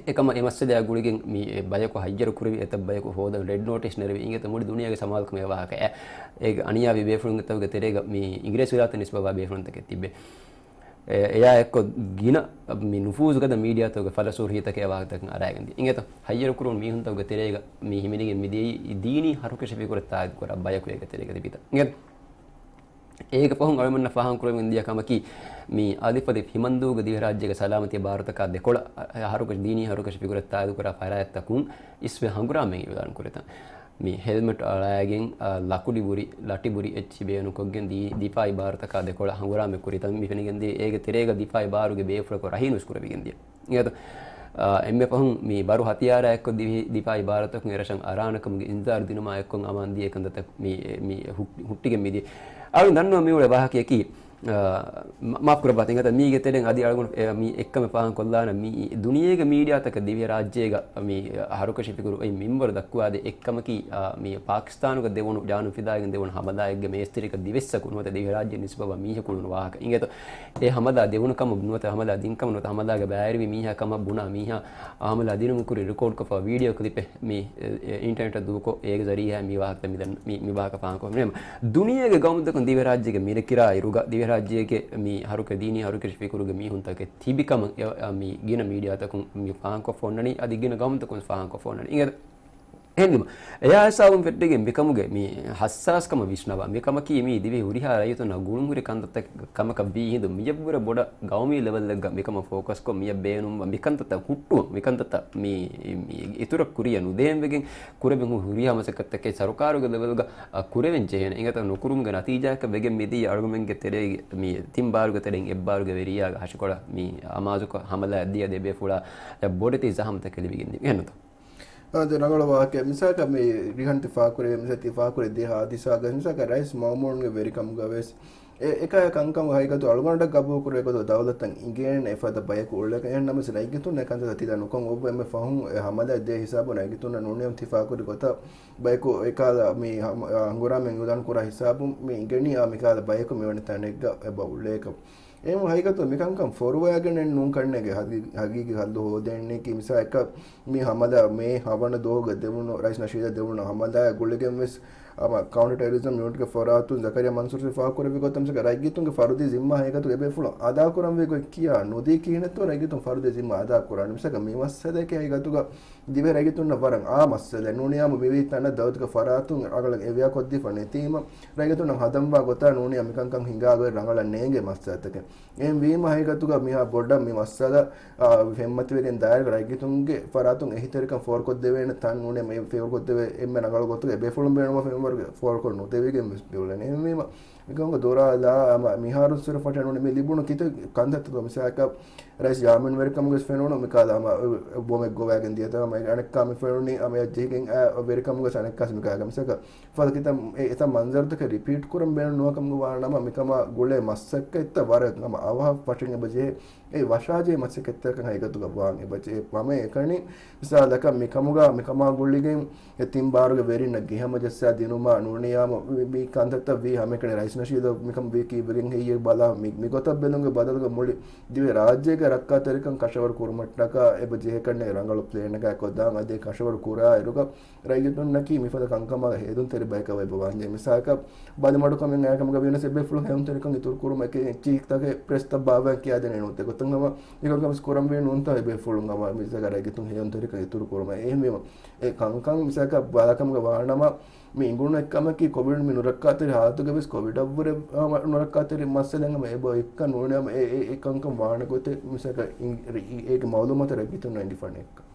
އެކަމަށް އެ މައްސަލައާ ގުޅިގެން މި އެ ބަޔަކު ހައްޔަރު ކުރެވި އެތައް ބަޔަކު ހޯދަން ރެޑް ނޯޓިސް ނެރެވި އިނގޭތަ މުޅި ދުނިޔޭގެ ސަމާލުކަމެއް ވާހަކަ އެ. އޭގެ އަނިޔާވި ބޭފުޅުންގެ ތަކުގެ ތެރޭގަ މި އިނގިރޭސި ވިލާތަށް ނިސްބަތްވާ ބޭފުޅުންތަކެއް ތިއްބެ. އެ، އެޔާ އެއްކޮށް ގިނަ މި ނުފޫޒުގަދަ މީޑިއާތަކުގެ ފަލަސޫރިހީތަކެއް އެ ވާހަކަތަކުން އަރާގެން ދިޔަ. އިނގޭތަ ހައްޔަރު ކުރުން މީހުންތަކުގެ ތެރޭގަ މި ހިމެނިގެން މިދިޔައީ ދީނީ ހަރުކަށި ފިކުރަށް ތާއީދު ކުރާ ބަޔަކު އޭގެ ތެރޭގަ ތިބީތަ. އިނގޭތަ؟ އޭގެ ފަހުން އަޅުމެންނަށް ފާހަގަ ކުރެވެން ދިޔަ ކަމަކީ، މި އަލިފް އަލިފް ހިމަންދޫގެ ދިވެހިރާއްޖޭގެ ސަލާމަތީ ބާރުތަކާ ދެކޮޅަށް، އަ، ހަރުކަށި، ދީނީ ހަރުކަށި ފިކުރަށް ތާއީދު ކުރާ ފަރާތްތަކުން އިސްވެ ހަނގުރާމައެއް އިއުލާން ކުރިތަން. މި ހެލްމެޓް އަޅާގެން، އަ، ލަކުޑި ބުރި، ލަޓި ބުރި އެއްޗި ބޭނުންކޮށްގެން ދީ-، ދިފާއީ ބާރުތަކާ ދެކޮޅަށް ހަނގުރާމަ ކުރިތަން. މި ފެނިގެން ދިޔަ އޭގެ ތެރޭގަ ދިފާއީ ބާރުގެ ބޭފުޅަކު ރަހީނު ވެސް ކުރެވިގެން ދިޔަ. އިނގޭތޯ؟ އާ، އެންމެ ފަހުން މި ބަރު ހަތިޔާރާ އެއްކޮށް ދިވެހި ދިފާއީ ބާރުތަކުން އެރަށަށް އަރާނެ ކަމުގެ އިންޒާރު ދިނުމާ އެއްކޮށް އަމާން ދިޔަ ކަންތައްތައް މި، މި ހު-، ހުއްޓިގެން މިދިޔަ. އަޅުގަނޑު ދަންނަވަން މިއުޅޭ ވާހަކަޔަކީ، އާ، މަ-، މާފް ކުރައްވާތި އިނގޭތަ މީގެ ތެރެއިން އަދި އަޅުގަނޑު އެ، މި އެއްކަމެއް ފާހަގަ ކޮށްލާނަން މި ދުނިޔޭގެ މީޑިއާތަކަށް ދިވެހިރާއްޖޭގަ މި ހަރުކަށި ފިކުރު އޮތް މިންވަރު ދައްކުވާދޭ އެއްކަމަކީ، އާ، މި ޕާކިސްތާނުގަ ދެވުނު ޖާނުން ފިދާވެގެން ދެވުނު ހަމަލާއެއްގެ މޭސްތިރިކަން ދިވެއްސަކު ނުވަތަ ދިވެހިރާއްޖެ ނިސްބަތްވާ މީހަކު ނޫނު ވާހަކަ އިނގޭތޯ. އެ ހަމަލާ ދެވުނު ކަމަށް ނުވަތަ ހަމަލާ ދިން ކަމަށް ނުވަތަ ހަމަލާގެ ބައިވެރިވި މީހާ ކަމަށް ބުނާ މީހާ ހަމަލާ ދިނުމުގެ ކުރިން ރިކޯޑްކޮށްފަ ވީޑިއޯ ކްލިޕެއް މި، އެ، އިންޓަރނެޓަށް ދޫކޮށް އޭގެ ޒަރީހާ މި ވާހަކަ މި ދަން-، މި، މި ވާހަކަ ފާހަގަކޮށްފަ. ދުނިޔޭގެ ގައުމުތަކުން ދިވެހިރާއްޖޭގެ މިރަކިރާ އިރުގަ ދިވެހިރާއްޖޭގެ މި ހަރުކަށި ދީނީ ހަރުކަށި ފިކުރުގެ މީހުންތަކެއް ތިބި ކަމަށް އެ، އަ، މި ގިނަ މީޑިއާތަކުން މި ފާހަގަކޮށްފަ އޮންނަނީ އަދި ގިނަ ގައުމުތަކުން ފާހަގަކޮށްފަ އޮންނަނީ. އިނގޭތަ؟ އެހެންވީމަ، އެޔާ ހިސާބުން ފެއްޓިގެން މިކަމުގެ މި ހައްސާސްކަމަށް ވިސްނަވާ، މިކަމަކީ މީ ދިވެހި ހުރިހާ ރައްޔިތުންނަށް ގުޅުންހުރި ކަންތައްތައް ކަމަކަށް ވީ ހިނދު، މިޔަށްވުރެ ބޮޑަށް ގައުމީ ލެވެލްއެއްގަ މިކަމަށް ފޯކަސްކޮށް، މިޔަށް ބޭނުންވާ މިކަންތައްތައް ހުއްޓުވަން، މިކަންތައްތައް މި، މި އިތުރަށް ކުރިޔަށް ނުދޭންވެގެން ކުރެވެން ހުރިހާ މަސައްކަތްތަކެއް ސަރުކާރުގެ ލެވެލްގަ، އަ، ކުރެވެން ޖެހޭނެ. އިނގޭތަ ނުކުރުމުގެ ނަތީޖާއަކަށް ވެގެން މިދިޔަ އަޅުގަމެންގެ ތެރޭގެ މި ތިން ބާރުގެ ތެރެއިން އެއްބާރުގެ ވެރިޔާގަ ހަށިކޮޅަށް މި އަމާޒުކޮށް ހަމަލާ ދިޔަ ދެބޭފުޅާ ބޮޑެތި ޒަހަމަތަކެއް ލިބިގެން ދިޔަ. އެހެންނުތޯ؟ އާދެ، ރަނގަޅު ވާހަކައެއް. މިސާލަކަށް މި ރިހަން ތި ފާކުރެވޭ، މިސާލަކަށް ތި ފާކުރެ ދިޔަ ހާދިސާގަ، މިސާލަކަށް ރައީސް މައުމޫންގެ ވެރިކަމުގަ ވެސް އެ، އެކާ ކަންކަމަށް ހަގީގަތު އަޅުގަނޑަށް ގަބޫލުކުރެވޭ ގޮތަށް ދައުލަތަށް އިނގޭނެ އެފަދަ ބަޔަކު އުޅޭކަށް. އެހެން ނަމަވެސް ރައްޔިތުން އެކަންތައް ތިލާ ނުކޮށް އޮއްވަ އެންމެ ފަހުން އެ ހަމަލާ ދޭ ހިސާބުން ރައްޔިތުންނަށް ނޫނީ ތި ފާކުރި ގޮތަށް ބަޔަކު އެކާލަ މި ހަމަ-، އާ، ހަނގުރާމައިން އިއުލާން ކުރާ ހިސާބުން މި އިނގެނީ އާ މިކާލަ ބަޔަކު މިވަނި ތަނެއްގަ އެބަ އުޅޭކަށް. އެހެން ހަގީގަތު މިކަންކަން ފޮރުވައިގެނެއް ނޫން ކަންނޭގެ ހަގީ-، ހަގީގީ ހައްލު ހޯދޭނީކީ މިސާލަކަށް މި ހަމަލާ މޭ ހަވަނަ ދުވަހުގަ ދެވުނު ރައީސް ނަޝީދަށް ދެވުނު ހަމަލާއާ ގުޅިގެން ވެސް ހަމަ ކައުންޓަރ ޓެރަރިޒަމް ޔުނިޓްގެ ފަރާތުން ޒަކަރިޔާ މަންސޫރު ފާހަގަކުރެއްވި ގޮތަށް މިސާލަކަށް ރައްޔިތުންގެ ފަރުދީ ޒިންމާ ހަގީގަތުގަ އެބޭފުޅުން އަދާކުރަންވީ ގޮތް ކިޔާ ނުދީ ކިހިނެއްތޯ ރައްޔިތުން ފަރުދީ ޒިންމާ އަދާކުރާނެ. މިސާލަކަށް މި މައްސަލައަކީ ހަގީގަތުގަ ދިވެހި ރައްޔިތުންނަށް ވަރަށް އާ މައްސަލައެއް. ނޫނީ ހަމަ މިވީ ތަނަށް ދައުލަތުގެ ފަރާތުން ރަނގަޅަށް އެވިޔާ ކޮށްދީފަ ނެތީމަ، ރައްޔިތުންނަށް ހަދަންވާ ގޮތާ ނޫނީ މިކަންކަން ހިނގާ ގޮތް ރަނގަޅަށް ނޭނގޭ މައްސަލަތަކެއް. އެހެންވީމަ ހަގީގަތުގަ މިހާ ބޮޑަށް މި މައްސަލަ، އާ، ފެންމަތިވެގެން ދާއިރު ރައްޔިތުންގެ ފަރާތުން އެހީތެރިކަން ފޯރުކޮށްދެވޭނެ ތަން ނޫނޭ މި ފޯރުކޮށްދެވޭ އެންމެ ރަނގަޅު ގޮތުގަ އެބޭފުޅުން ބޭނުންވާ ފެންވަރުގެ ފޯރުކޮށް ނުދެވިގެން ވެސް މިއުޅެނީ. އެހެންވީމަ މިކަމުގެ ދުރާލާ ހަމަ މިހާރު ސުރަ ފަށަނުނެ މި ލިބުނު ކިތައް ކަންތައްތައް މިސާލަކަށް ރައީސް ޔާމީން ވެރިކަމުގެ ފެނުނު މިކާލަ ހަމަ ބޮމެއް ގޮވާގެން ދިޔަތަ ހަމަ އަނެއްކާ މި ފެނުނީ ހަމަ ޖެހިގެން އައި ވެރިކަމުގެ އަނެއްކާސް މިކާގަ މިސާލަކަށް ފަދަ ކިތައް އެ އެތައް މަންޒަރުތަކެއް ރިޕީޓް ކުރަން ބޭނުން ނުވާކަމުގަ ވާނަމަ މިކަމާ ގުޅޭ މަސައްކަތްތައް ވަރަށް ހަމަ އަވަހަށް ފަށަން އެބަ ޖެހޭ. އެ ވަށާޖެހޭ މަސައްކަތްތަކަކަށް ހަގީގަތުގަ ވާން އެބަ ޖެހޭ. ވަމެ އެކަނި މިސާލަކަށް މިކަމުގަ މިކަމާ ގުޅިގެން އެ ތިން ބާރުގެ ވެރިންނަށް ގިހަމަޖައްސާ ދިނުމާ ނޫނީ ހަމަ މި، މި ކަންތައްތައް ވީ ހަމައެކަނި ރައީސް ނަޝީދަށް މިކަން ވީ ކީއްވެގެން ހެއްޔޭ ބަލާ މި، މިގޮތަށް ބެލުމުގެ ބަދަލުގަ މުޅި ދިވެހި ރާއްޖޭގެ ރައްކާތެރިކަން ކަށަވަރު ކުރުމަށްޓަކާ އެބަ ޖެހޭކަންނޭ ރަނގަޅު ޕްލޭނަކާ ކޮށްދާން އަދި ކަށަވަރު ކުރާ އިރުގަ ރައްޔިތުންނަކީ މިފަދަ ކަންކަމާ ހޭދުންތެރި ބަޔަކަށް ވެބަވާންޖެހޭ. މިސާލަކަށް ބަލިމަޑުކަމެއް އައިކަމުގަ ވިޔަސް އެބޭފުޅުން ހެޔޮންތެރިކަން އިތުރު ކުރުމަކީ އެއްޗިހިތަކެއް ޕްރެސްތައް ބާއްވާން ކިޔާދޭނެ ނޫންތެ ގޮތަށް ހަމަ މިކަންކަން ވެސް ކުރަންވީ ނޫންތަ އެބޭފުޅުން ހަމަ މިސާލަކަށް ރައްޔިތުން ހެޔޮންތެރިކަން އިތުރު ކުރުމަށް. އެހެންވީމަ އެ ކަންކަން މިސާލަކަށް ބަލާކަމުގަ ވާނަމަ މި އިނގުނު އެއްކަމަކީ ކޮވިޑް މި ނުރައްކާތެރި ހާލަތުގަ ވެސް ކޮވިޑަށްވުރެ ނުރައްކާތެރި މައްސަލައެއް ހަމަ އެބަ އޮތްކަން ނޫނީ ހަމަ އެ، އެ، އެ ކަންކަން ވާނެ ގޮތެއް މިސާލަކަށް އިން-، އެ، އޭގެ މައުލޫމާތު ރައްޔިތުންނަށް އެނގިފަނެއްކަން.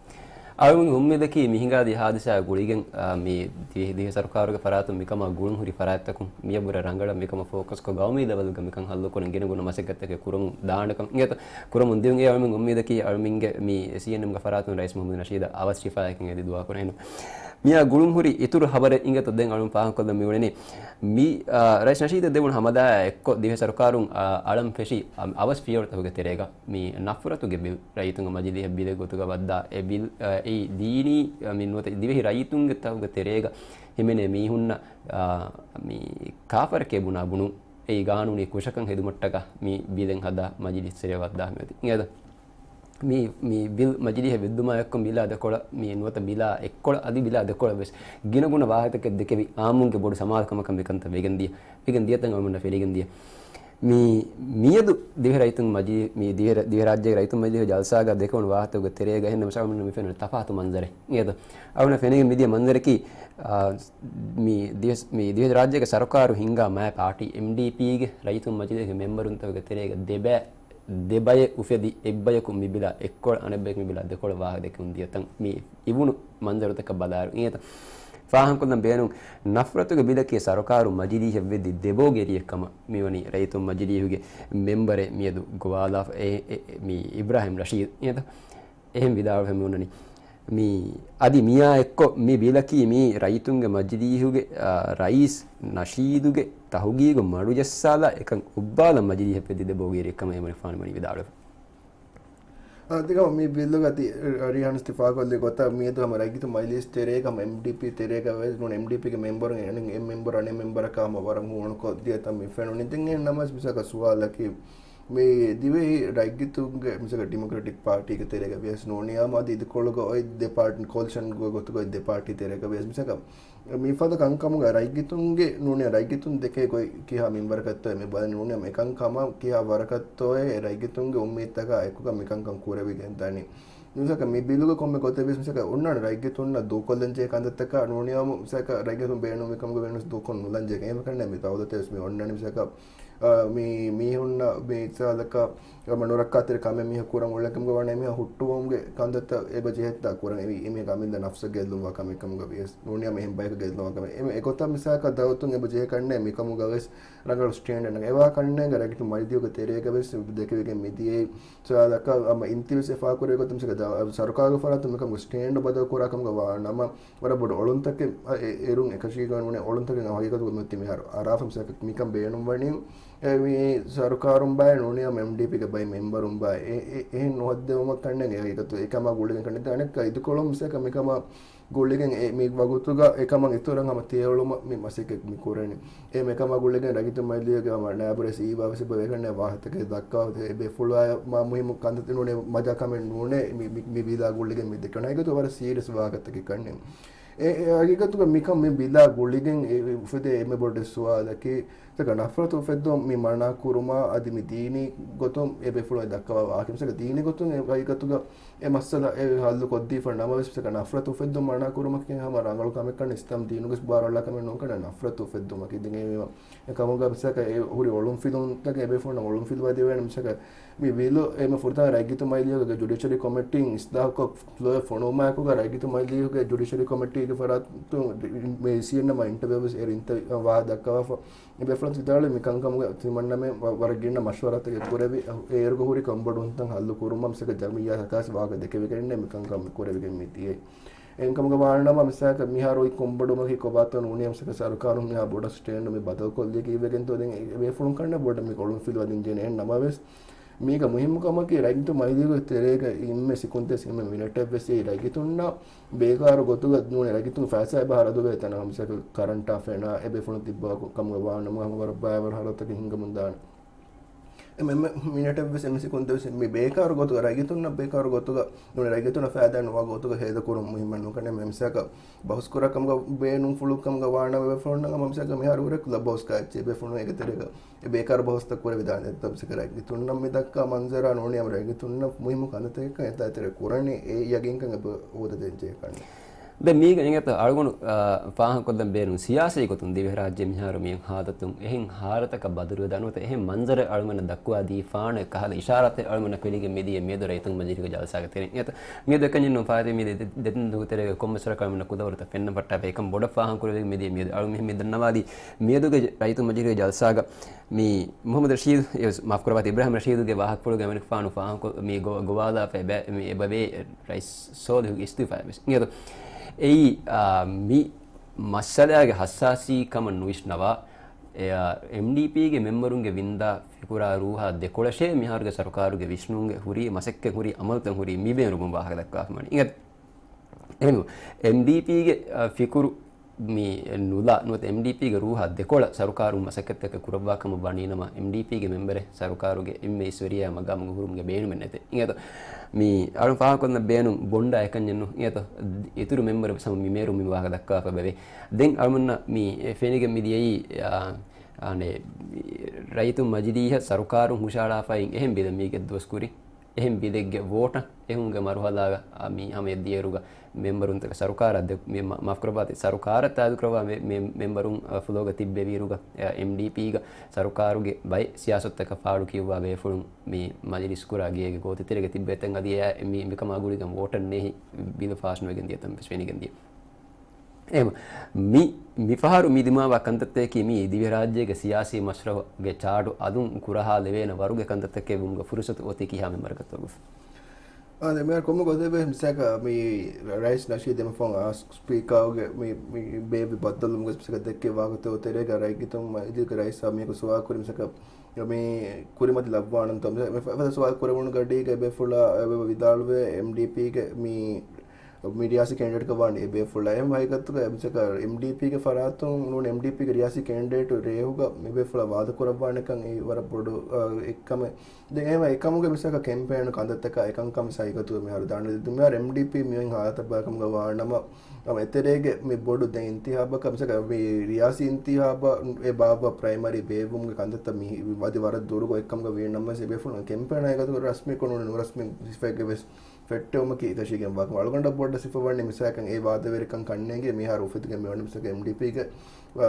އަޅުގަނޑު އުއްމީދަކީ މިހިނގާދި ހާދިސާ ގުޅިގެން، އާ، މި ދިވެ-، ދިވެހި ސަރުކާރުގެ ފަރާތުން މިކަމާ ގުޅުން ހުރި ފަރާތްތަކުން މިޔަށްވުރެ ރަނގަޅަށް މިކަމަށް ފޯކަސްކޮށް ގައުމީ ލެވެލްގަ މިކަން ހައްލުކުރަން ގިނަގުނަ މަސައްކަތްތަކެއް ކުރަމުން ދާނެކަން އިނގޭތޯ. ކުރަމުން ދިޔުން އެ އަޅުމެން އުއްމީދަކީ އަޅުމެންގެ މި ސީއެންއެމްގެ ފަރާތުން ރައީސް މުހައްމަދު ނަޝީދަށް އަވަސް ޝިފާއެކަން އެދި ދުޢާ ކުރަން. މިއާ ގުޅުން ހުރި އިތުރު ޚަބަރެއް އިނގޭތޯ ދެން އަޅުން ފާހަގަކޮށްލަން މިއުޅެނީ. މި، އާ، ރައީސް ނަޝީދަށް ދެވުނު ހަމަލާއާ އެއްކޮށް ދިވެހި ސަރުކާރުން، އާ، އަޅަން ފެށި، އަ، އަވަސް ފިޔަވަޅުތަކުގެ ތެރޭގަ މި ނަފްރަތުގެ ބިލް ރައްޔިތުންގެ މަޖިލީހަށް ބިލެއް ގޮތުގަ ވައްދާ އެ ބިލް، އަ، އެއީ ދީނީ، އަ، މި ނުވަތަ ދިވެހި ރައްޔިތުންގެ ތަކުގެ ތެރޭގަ ހިމެނޭ މީހުންނަށް، އާ، މި ކާފަރެކޭ ބުނާ ބުނުން އެއީ ގާނޫނީ ކުށަކަށް ހެދުމަށްޓަކާ މި ބިލެއް ހަދާ މަޖިލީހަށް ވައްދާ ހިމެނެދި. އިނގޭތަ؟ މި، މި ބިލް މަޖިލީހަށް ވެއްދުމާ އެއްކޮށް ބިލާ ދެކޮޅަށް މި ނުވަތަ ބިލާ އެއްކޮޅަށް އަދި ބިލާ ދެކޮޅަށް ވެސް ގިނަގުނަ ވާހަކަތަކެއް ދެކެވި އާއްމުންގެ ބޮޑު ސަމާލުކަމަކަށް މިކަންތައް ވެގެން ދިޔަ، ވެގެން ދިޔަތަން އަޅުމެންނަށް ފެނިގެން ދިޔަ. މި، މިއަދު ދިވެހި ރައްޔިތުން މަޖި-، މި ދިވެހި ރަ-، ދިވެހި ރާއްޖޭގެ ރައްޔިތުން މަޖިލީހުގެ ޖަލްސާގަ ދެކެވުނު ވާހަކަތަކުގެ ތެރޭގަ އެހެން ނަމަވެސް އަޅުމެންނަށް މި ފެނުނު ތަފާތު މަންޒަރެއް. އިނގޭތަ؟ އަޅުމެންނަށް ފެނިގެން މިދިޔަ މަންޒަރަކީ، އާ، މި ދިވެ-، މި ދިވެހި ރާއްޖޭގެ ސަރުކާރު ހިންގާ މާތް ޕާޓީ އެމްޑީޕީގެ ރައްޔިތުން މަޖިލީހުގެ މެމްބަރުންތަކުގެ ތެރޭގަ ދެބަ ދެބަޔެއް އުފެދި، އެއްބަޔަކު މި ބިލާ އެއްކޮޅަށް އަނެއްބަޔަކު މި ބިލާ ދެކޮޅަށް ވާހަކަ ދެކެވުން ދިޔަތަން މި އިވުނު މަންޒަރުތަކަށް ބަލާއިރު އިނގޭތަ؟ ފާހަގަކޮށްލަން ބޭނުން ނަފްރަތުގެ ބިލަކީ ސަރުކާރު މަޖިލީހަށް ވެއްދި ދެބޯގެރިއެއް ކަމަށް މިވަނީ ރައްޔިތުން މަޖިލީހުގެ މެމްބަރެއް މިއަދު ގޮވާލާފަ އެ، އެ، އެ، މި އިބްރާހިމް ރަޝީދު އިނގޭތަ؟ އެހެން ވިދާޅުވެ މި އޮންނަނީ. މި އަދި މިއާ އެއްކޮށް މި ބިލަކީ މި ރައްޔިތުންގެ މަޖިލީހުގެ، އާ، ރައީސް ނަޝީދުގެ ތަހުގީގު މަޑުޖައްސާލާ އެކަން އުއްބާލަން މަޖިލީހަށް ވެއްދި ދެބޯގެރިއެއް ކަމަށް އެމަނިފާނު މަނި ވިދާޅުވެފަ. އާ، ދެގަމ މި ބިލުގަ ތި ރީހާން ތި ފާހަގަކޮށްލި ގޮތަށް މިއަދު ހަމަ ރައްޔިތު މަޖިލީސް ތެރޭގަ ހަމަ އެމްޑީޕީ ތެރޭގަ ވެސް ނޫން އެމްޑީޕީގެ މެމްބަރުން އެން އެމް މެމްބަރު އަނެއް މެމްބަރަކާ ހަމަ ވަރަށް ހޫނުކޮށް ދިޔަތަން މި ފެނުނީ. ދެން އެހެން ނަމަވެސް މިސާލަކަށް ސުވާލަކީ މި ދިވެހި ރައްޔިތުންގެ މިސާލަކަށް ޑިމޮކްރެޓިކް ޕާޓީގެ ތެރޭގަ ވިޔަސް ނޫނީ ހަމަ އަދި އިދިކޮޅުގަ އޮތް ދެ ޕާޓީ ކޯލިޝަންގެ ގޮތުގަ އޮތް ދެ ޕާޓީ ތެރޭގަ ވިޔަސް މިސާލަކަށް މިފަދަ ކަންކަމުގަ ރައްޔިތުންގެ ނޫނީ ރައްޔިތުން ދެކޭ ގޮތް ކިހާ މިންވަރަކަށްތޯ މި ބަލަނީ ނޫނީ އެކަންކަމަށް ކިހާ ވަރަކަށްތޯއޭ ރައްޔިތުންގެ އުއްމީދުތަކާ އެކުގަ މިކަންކަން ކުރެވިގެން ދަނީ. މިސާލަކަށް މި ބިލުގަ ކޮންމެ ގޮތެއް ވިޔަސް މިސާލަކަށް އޮންނާނެ ރައްޔިތުންނަށް ދޫކޮށްލަން ޖެހޭ ކަންތައްތަކާ ނޫނީ މިސާލަކަށް ރައްޔިތުން ބޭނުންވި ކަމުގަ ވެސް ދޫކޮށް ނުލަން ޖެހޭ ކަމެއް ނޫނޭ. މި ދައުލަތެއް ވެސް މި އޮންނާނެ މިސާލަކަށް އާ، މި މީހުންނަށް މި މިސާލަކަށް ހަމަ ނުރައްކާތެރި ކަމެއް މީހަކު ކުރަން އުޅެން ކަމުގަ ވާނަމަ ހުއްޓުވުމުގެ ކަންތައްތައް އެބަ ޖެހޭތާ ކުރަން އެމީ، އެމީހަކަށް އަމިއްލަ ނަފްސަށް ގެއްލުންވާ ކަމެއް ކަމުގަ ވިޔަސް ނޫނީ ހަމަ އެހެން ބަޔަކަށް ގެއްލުންވާ ކަމެއް. އެމެ އެގޮތަށް މިސާލަކަށް ދައުލަތުން އެބަ ޖެހޭ ކަންނޭނގެ މިކަމުގަ ވެސް ރަނގަޅު ސްޓޭންޑެއް ނަގަ. އެވާ ކަންނޭނގެ ރައްޔިތު މަޖިލީހުގެ ތެރޭގަ ވެސް ދެކެވިގެން މިދިޔައީ. ސުވާލަކަށް ހަމަ އިންތިވެސް އެ ފާހަގަކުރެއްވި ގޮތުން މިސާލަކަށް ދަ-، ސަރުކާރުގެ ފަރާތުން މިކަމުގެ ސްޓޭންޑް ބަދަލު ކުރާ ކަމުގަ ވާ ނަމަ، ވަރަށް ބޮޑު އޮޅުންތަކެއް، އެ، އެރުން އެކަށީގެން ނޫނޭ އޮޅުންތަކެއް ހަގީގަތުގަ މިއޮތީ މިހާރު އަރާފަ މިސާލަކަށް މިކަން ބޭނުންވަނީ، އެ، މި ސަރުކާރުން ބާއޭ ނޫނީ ހަމަ އެމްޑީޕީގެ ބައެއް މެމްބަރުން ބާއޭ، އެ، އެ، އެހެން ނުހައްދަވުމަށް ކަންނޭނގެ ހަގީގަތު އެކަމާ ގުޅިގެން ކަންނޭނގެ އަނެއްކާ އިދިކޮޅުން މިސާލަކަށް މިކަމާ ގުޅިގެން އެ މި ވަގުތުގަ އެކަމަށް އިތުރަށް ހަމަ ތިޔައުޅުމަށް މި މަސައްކަތް މި ކުރަނީ. އެ މިކަމާ ގުޅިގެން ރައްޔިތު މަޖިލީހުގެ ހަމަ ނާއިބު ރައީސް އީބާ ވެސް އެބަ ވެގަންނަ ވާހަކަތަކެއް ދައްކާ އެބޭފުޅާ މާ މުހިއްމު ކަންތައް ނޫނޭ މަޖާ ކަމެއް ނޫނޭ މި، މި، މި ބިލާ ގުޅިގެން މި ދެކެވުނު ހަގީގަތު ވަރަށް ސީރިއަސް ވާހަކަތަކެއް ކަންނޭނގެ. އެ، އެ ހަގީގަތުގަ މިކަން މި ބިލާ ގުޅިގެން އެ އުފެދޭ އެންމެ ބޮޑު ސުވާލަކީ، މިސާލަކަށް ނަފްރަތު އުފެއްދުން މި މަނާ ކުރުމާ އަދި މި ދީނީ ގޮތުން އެ ބޭފުޅުން ދައްކަވާ ވާހަކަ. މިސާލަކަށް ދީނީ ގޮތުން އެ ހަގީގަތުގަ އެ މައްސަލަ އެ ހައްލު ކޮށްދީފަ ނަމަވެސް، މިސާލަކަށް ނަފްރަތު އުފެއްދުން މަނާ ކުރުމަކީ ހަމަ ރަނގަޅު ކަމެއް ކަން އިސްލާމް ދީނުގަ ބާރުއަޅާ ކަމެއް ނޫން ކަން ނަފްރަތު އުފެއްދުމަކީ. ދެން އެ މީ އެ ކަމުގަ މިސާލަކަށް އެ ހުރި އޮޅުންފިލުންތަކެއް އެބޭފުޅުންނަށް އޮޅުންފިލުވަދެވޭނެ. މިސާލަކަށް މި ބިލު އެ މި ފުރަތަމަ ރައްޔިތު މަޖިލީހުގެ ޖުޑިޝަރީ ކޮމިޓީން އިސްލާހުކޮށް ފްލޯއެއް ފޮނުވުމާއެކުގަ ރައްޔިތު މަޖިލީހުގެ ޖުޑިޝަރީ ކޮމިޓީގެ ފަރާތުން މި ސީއެންއެމް އިންޓަވިއު ވެސް އޭރު އިންތަ-، ވާހަކަ ދައްކަވާފަ. އެ ބޭފުޅުން ވިދާޅުވި މި ކަންކަމުގަ ތިމަންނަމެން ވަ-، ވަރަށް ގިނަ މަޝްވަރާތަކެއް ކުރެވި، އޭރުގަ ހުރި ކަންބޮޑުވުންތައް ހައްލު ކުރުމަށް މިސާލަކަށް ޖަމިއްޔާ ސަކާސް ވާހަކަ ދެކެވިގެންނޭ މި ކަންކަމެއް ކުރެވިގެން މި ދިޔައީ. އެހެންކަމުގަ ވާނަމަ، މިސާލަކަށް މިހާރު އޮތް ކޮންބޮޑުވުމަކީ ކޮބާތޯ ނޫނީ، މިސާލަކަށް ސަރުކާރުން މިހާ ބޮޑަށް ސްޓޭންޑް މި ބަދަލުކޮށްލީކީ ވެގެންތޯ ދެން އެ ބޭފުޅުން ކަންނޭ ބޮޑަށް މި އޮޅުންފިލުވަދިންޖެހޭނެ. އެހެން ނަމަވެސް، މީގަ މުހިއްމު ކަމަކީ ރައްޔިތު މަޖިލީހުގެ ތެރޭގަ އެންމެ ސިކުންތެއް އެންމެ މިނެޓެއްވެސް އެއީ ރައްޔިތުންނަށް ބޭކާރު ގޮތުގަ ނޫނީ ރައްޔިތުން ފައިސާ އެބަ ހަރަދުވޭ ތަނަށް މިސާލަކަށް ކަރަންޓާ ފެނާ އެ ބޭފުޅުން ތިއްބާކު ކަމުގަ ވާނަމަ ހަމަ ވަރަށް ބައިވަރު ހަރަދުތަކެއް ހިނގަމުން ދާނެ. އެ މެ-، މެ-، މިނެޓެއްވެސް އެންމެ ސިކުންތެއްވެސް މި ބޭކާރު ގޮތުގަ ރައްޔިތުންނަށް ބޭކާރު ގޮތުގަ ނޫނީ ރައްޔިތުންނަށް ފައިދާ ނުވާ ގޮތުގަ ހޭދަކުރުން މުހިއްމެއް ނޫން ކަންނޭ. މި މިސާލަކަށް ބަހުސްކުރާ ކަމުގަ ބޭނުންފުޅު ކަމުގަ ވާނަމަ އެބޭފުޅުންނަށް ހަމަ މިސާލަކަށް މިހާރު ހުރެ ކްލަބް ހައުސްގަ އެއްޗެއް ބޭފުޅުން އޭގެ ތެރޭގަ އެ ބޭކާރު ބަހުސްތައް ކުރެވިދާނެ. އެއް ތަފްސީލަކަށް ރައްޔިތުންނަށް މި ދައްކާ މަންޒަރާ ނޫނީ ހަމަ ރައްޔިތުންނަށް މުހިއްމު ކަންތައްތަކެއްކަން އެތާ ތެރޭ ކުރަނީ އެ ޔަގީންކަން އެބަ ހޯދަދޭން ޖެހޭ ކަންނޭ. ދެން މީގަ އިނގޭތޯ އަޅުގަނޑު، އާ، ފާހަގަކޮށްލަން ބޭނުން ސިޔާސީ ގޮތުން ދިވެހިރާއްޖެ މިހާރު މިއޮތް ހާލަތުން އެހެން ހާލަތަކަށް ބަދަލުވެދާނެ ނުވަތަ އެހެން މަންޒަރެއް އަޅުގަނޑަށް ދައްކަވާދީފާނެ ކަހަލަ އިޝާރާތެއް އަޅުގަނޑަށް ފެނިގެން މިދިޔަ މިއަދު ރައްޔިތު މަޖިލީހުގެ ޖަލްސާގެ ތެރެއިން. އެތަ މިއަދު އެކަންޏެއް ނޫން ފާތި މި ދެ-، ދެ-، ދެތިން ދުވަހު ތެރޭގަ ކޮންމެސް ވަރަކަށް އަޅުގަނޑަށް ކުލަވަރުތައް ފެންނަ ފައްޓާފަ އެކަން ބޮޑަށް ފާހަގަކުރެވިގެން މިދިޔަ މިއަދު އަޅު މިހެން މި ދަންނަވާލީ މިއަދުގެ ރައްޔިތު މަޖިލީހުގެ ޖަލްސާގަ މި މުހައްމަދު ރަޝީދު، އެ، މާފުކުރައްވާތި، އިބްރާހިމް ރަޝީދުގެ ވާހަކަފުޅުގެ އަމިއްލަ ފާނު ފާހަގަކޮށް މި ގޮ-، ގޮވާލާފަ އެބަ-، މި އެބަވޭ ރައީސް ސޯލިހުގެ އިސްތިއުފާ ވެސް. އިނގޭތޯ އެއީ، އާ، މި މައްސަލާގެ ހައްސާސީ ކަމަށް ނުވިސްނަވާ، އެ، އާ، އެމްޑީޕީގެ މެމްބަރުންގެ ވިންދާ ފިކުރާ ރޫހާ ދެކޮޅަށޭ މިހާރުގެ ސަރުކާރުގެ ވިސްނުންގެ ހުރީ، މަސައްކަތް ހުރީ، އަމަލުތައް ހުރީ މި ބޭނުމުން ވާހަކަ ދައްކާފަ ވަނީ. އިނގޭތޯ އެހެން އެމްޑީޕީގެ، އާ، ފިކުރު މި ނުލާ ނުވަތަ އެމްޑީޕީގެ ރޫހާ ދެކޮޅަށް ސަރުކާރުން މަސައްކަތްތަކެއް ކުރައްވާ ކަމަށް ވަނީ ނަމަ، އެމްޑީޕީގެ މެމްބަރެއް ސަރުކާރުގެ އެންމެ އިސްވެރިޔާ މަގާމުގަ ހުރުމުގެ ބޭނުމެއް ނެތޭ. އިނގޭތޯ މި އަޅުން ފާހަގަކޮށްލަން ބޭނުން ބޮންޑާ އެކަންޏެއް ނޫން. އިނގޭތޯ އިތުރު މެމްބަރެއް ވެސް ހަމަ މި މޭރު މި ވާހަކަ ދައްކާފަ އެބަވޭ. ދެން އަޅުމެންނަށް މި ފެނިގެން މި ދިޔައީ، އާ، އާނެ، ރައްޔިތު މަޖިލީހަށް ސަރުކާރުން ހުށަހަޅާފައި އެހެން ބިލެއް މީގެ ދުވަސް ކުރިން. އެހެން ބިލެއްގެ ވޯޓަށް އެހުމުގެ މަރުހަލާގަ، އާ، މި ހަމަ އެ ދިޔައިރުގަ މެމްބަރުންތަކަށް ސަރުކާރަށް ދެ-، މި މަ-، މާފުކުރައްވާތި، ސަރުކާރަށް ތާއީދުކުރައްވާ މެ-، މެ-، މެމްބަރުން، އާ، ފުލޯގަ ތިއްބެވިއިރުގަ، އާ، އެމްޑީޕީގަ ސަރުކާރުގެ ބައެއް ސިޔާސަތުތަކަށް ފާޅުކިޔުއްވާ ބޭފުޅުން މި މަޖިލިސް ކުރާ ގޭގެ ގޯތިތެރޭގަ ތިއްބެވިތަން އަދި އެ މި-، މިކަމާ ގުޅިގެން ވޯޓަށް ނޭހި ބިލު ފާސްނުވެގެން ދިޔަތަން ވެސް ފެނިގެން ދިޔަ. އެހެން މި، މިފަހަރު މި ދިމާވާ ކަންތައްތަކަކީ މި ދިވެހިރާއްޖޭގެ ސިޔާސީ މަޝްރަހުގެ ޗާޑު އަލުން ކުރަހާލެވޭނެ ވަރުގެ ކަންތައްތަކެއް ވުމުގެ ފުރުސަތު އޮތީ ކިހާ މެމްބަރަކަށްތޯ ގޮސް؟ އާދެ، މިހާރު ކޮންމެ ގޮތެއްވެސް މިސާލަކަށް މި ރައީސް ނަޝީދު ދެމަފަށް އާ ސްޕީކާގެ މި، މި ބޭއްވި ބައްދަލުވުމުގެ މިސާލަކަށް ދެއްކި ވާހަކަތައް ތެރޭގަ ރައްޔިތު މަޖިލީހުގެ ރައީސް މީހަކު ސުވާލު ކުރި މިސާލަކަށް މި ކުރިމަތި ލައްވާނަންތޯ؟ މި، މި ފަދަ ސުވާލު ކުރެވުނު ގަޑީގަ އެބޭފުޅާ އެބަ ވިދާޅުވޭ އެމްޑީޕީގެ މި މި ރިޔާސީ ކެންޑިޑޭޓްގަ ވާން އެބޭފުޅާ. އެހެން ހަގީގަތުގަ މިސާލަކަށް އެމްޑީޕީގެ ފަރާތުން ނޫން އެމްޑީޕީގެ ރިޔާސީ ކެންޑިޑޭޓު ރޭހުގަ މިބޭފުޅާ ވާދަ ކުރައްވާނެކަން އެއީ ވަރަށް ބޮޑު، އާ، އެއްކަމެއް. ދެން އެހެން އެކަމުގެ މިސާލަކަށް ކެމްޕޭނު ކަންތައްތަކާ އެކަންކަން މިސާލަކަށް މިހާރު ދާނެ. ދެން މިހާރު އެމްޑީޕީ މިއޮތް ހާލަތަށް ބަލާކަމުގަ ވާނަމަ، އަމ އެތެރޭގެ މި ބޮޑު ދެން އިންތިހާބަކަށް މިސާލަކަށް މި ރިޔާސީ އިންތިހާބަށް އެ ބާއްވާ ޕްރައިމަރީ ބޭއްވުމުގެ ކަންތައްތައް މި އަދި ވަރަށް ދުރުގަ އެއްކަމުގަ ވީ ނަމަވެސް އެބޭފުޅުން ކެމްޕޭނާ އެގޮތުގަ ރަސްމީކޮށް ނޫނީ ނުރަސްމީ ސިފައެއްގެ ވެސް ފެއްޓެވުމަކީ އެކަށީގެންވާ ކަމެއް. އަޅުގަނޑަށް ބޮޑަށް ސިފަވަނީ މިސާލަކަށް އެ ވާދަވެރިކަން ކަންނޭނގެ މިހާރު އުފެދިގެން މިވަނީ މިސާލަކަށް އެމްޑީޕީގެ، އާ،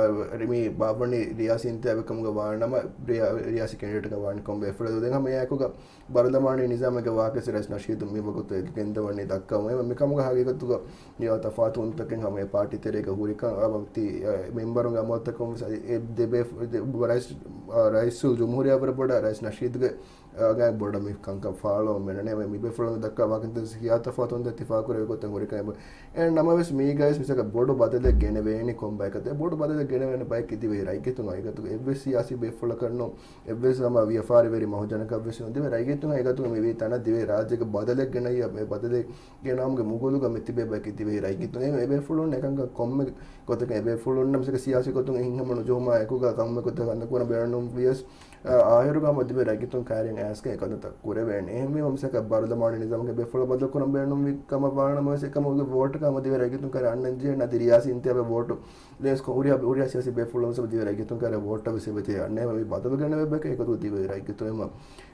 މި ބާއްވަނީ ރިޔާސީ އިންތިހާބެއް ކަމުގަ ވާނަމަ، ރިޔާ-، ރިޔާސީ ކެންޑިޑޭޓްގަ ވާނީ ކޮންމެ އެފަދަ. ދެން ހަމަ އެއާއެކުގަ ބަރުލަމާނީ ނިޒާމެއްގެ ވާހަކަ ވެސް ރައީސް ނަޝީދު މިވަގުތު ގެންދަވަނީ ދައްކަވަމުން. މިކަމުގަ ހަގީގަތުގަ މި ތަފާތުވުންތަކެއް ހަމަ އެ ޕާޓީ ތެރޭގަ ހުރިކަން އާ ވަގުތީ، އާ، މެމްބަރުންގެ އަމަލުތަކުން ވެސް އެ ދެ ބޭފު-، ދެ ރައީސް، އާ، ރައީސުލް ޖުމްހޫރިއްޔާ ވަރަށް ބޮޑަށް ރައީސް ނަޝީދުގެ އާ، ގާތް ބޮޑަށް މި ކަންކަން ފާޅުވަމުން މި ބޭފުޅުން ދައްކާ ވާހަކަތައް ސިޔާ ތަފާތުވުންތައް ތި ފާކުރެވި ގޮތަށް ހުރި ކަމެއް. އެ ނަމަވެސް މީގައިވެސް މިސާލަކަށް ބޮޑު ބަދަލެއް ގެނެވޭނީ ކޮން ބަޔަކަށް؟ އެ ބޮޑު ބަދަލެއް ގެނެވޭނެ ބަޔަކީ ދިވެހި ރައްޔިތުން ހަގީގަތުގަ އެއްވެސް ސިޔާސީ ބޭފުޅަކަށް ނޫން، އެއްވެސް ހަމަ ވިޔަފާރިވެރި މަހުޖަނަކަށްވެސް ނޫން. ދިވެހި ރައްޔިތުން ހަގީގަތުގަ މިވީ ތަނަށް ދިވެހި ރާއްޖޭގަ ބަދަލެއް ގެނައްޔާ، އެ ބަދަލެއް ގެނައުމުގެ މުގުލުގަ މި ތިބޭ ބަޔަކީ ދިވެހި ރައްޔިތުން. އެ، އެބޭފުޅުން އެކަންކަން ކޮންމެ ގޮތަކަށް އެބޭފުޅުންނަށް މިސާލަކަށް ސިޔާސީ ގޮތުން އެހެން ހަމަ ނުޖެހުމާ އެކުގަ ކަންމެ ގޮތަކަށް ހަނދާން ކުރަން ބޭނުންވިޔަސް، އާ، އާހިރުގަ ހަމަ ދިވެހި ރައްޔިތުން ކައިރިން އައިސްގެން އެކަންތައް ކުރެވޭނެ. އެހެންވީމަ މިސާލަކަށް ބަރުލަމާނީ ނިޒާމުގެ ބޭފުޅަށް ބަދަލު ކުރަން ބޭނުންވި ކަމަށް ވާނަމަވެސް، އެކަމުގެ ވޯޓަކަށް ހަމަ ދިވެހި ރައްޔިތުން ކައިރިން އަންނަން ޖެހޭނެ. އަދި ރިޔާސީ އިންތިހާބަށް ވޯޓު ލޭސްކޮށް ހުރިހާ، ހުރިހާ ސިޔާސީ ބޭފުޅުން ވެސް ދިވެހި ރައްޔިތުން ކައިރިން ވޯޓަށް ވެސް އެބަ ޖެހޭ. އަންނަ މި ބަދަލު ގެނެވޭ ބަޔަކަށް އެގޮތުގަ ދިވެހި ރައްޔިތުން އެމަ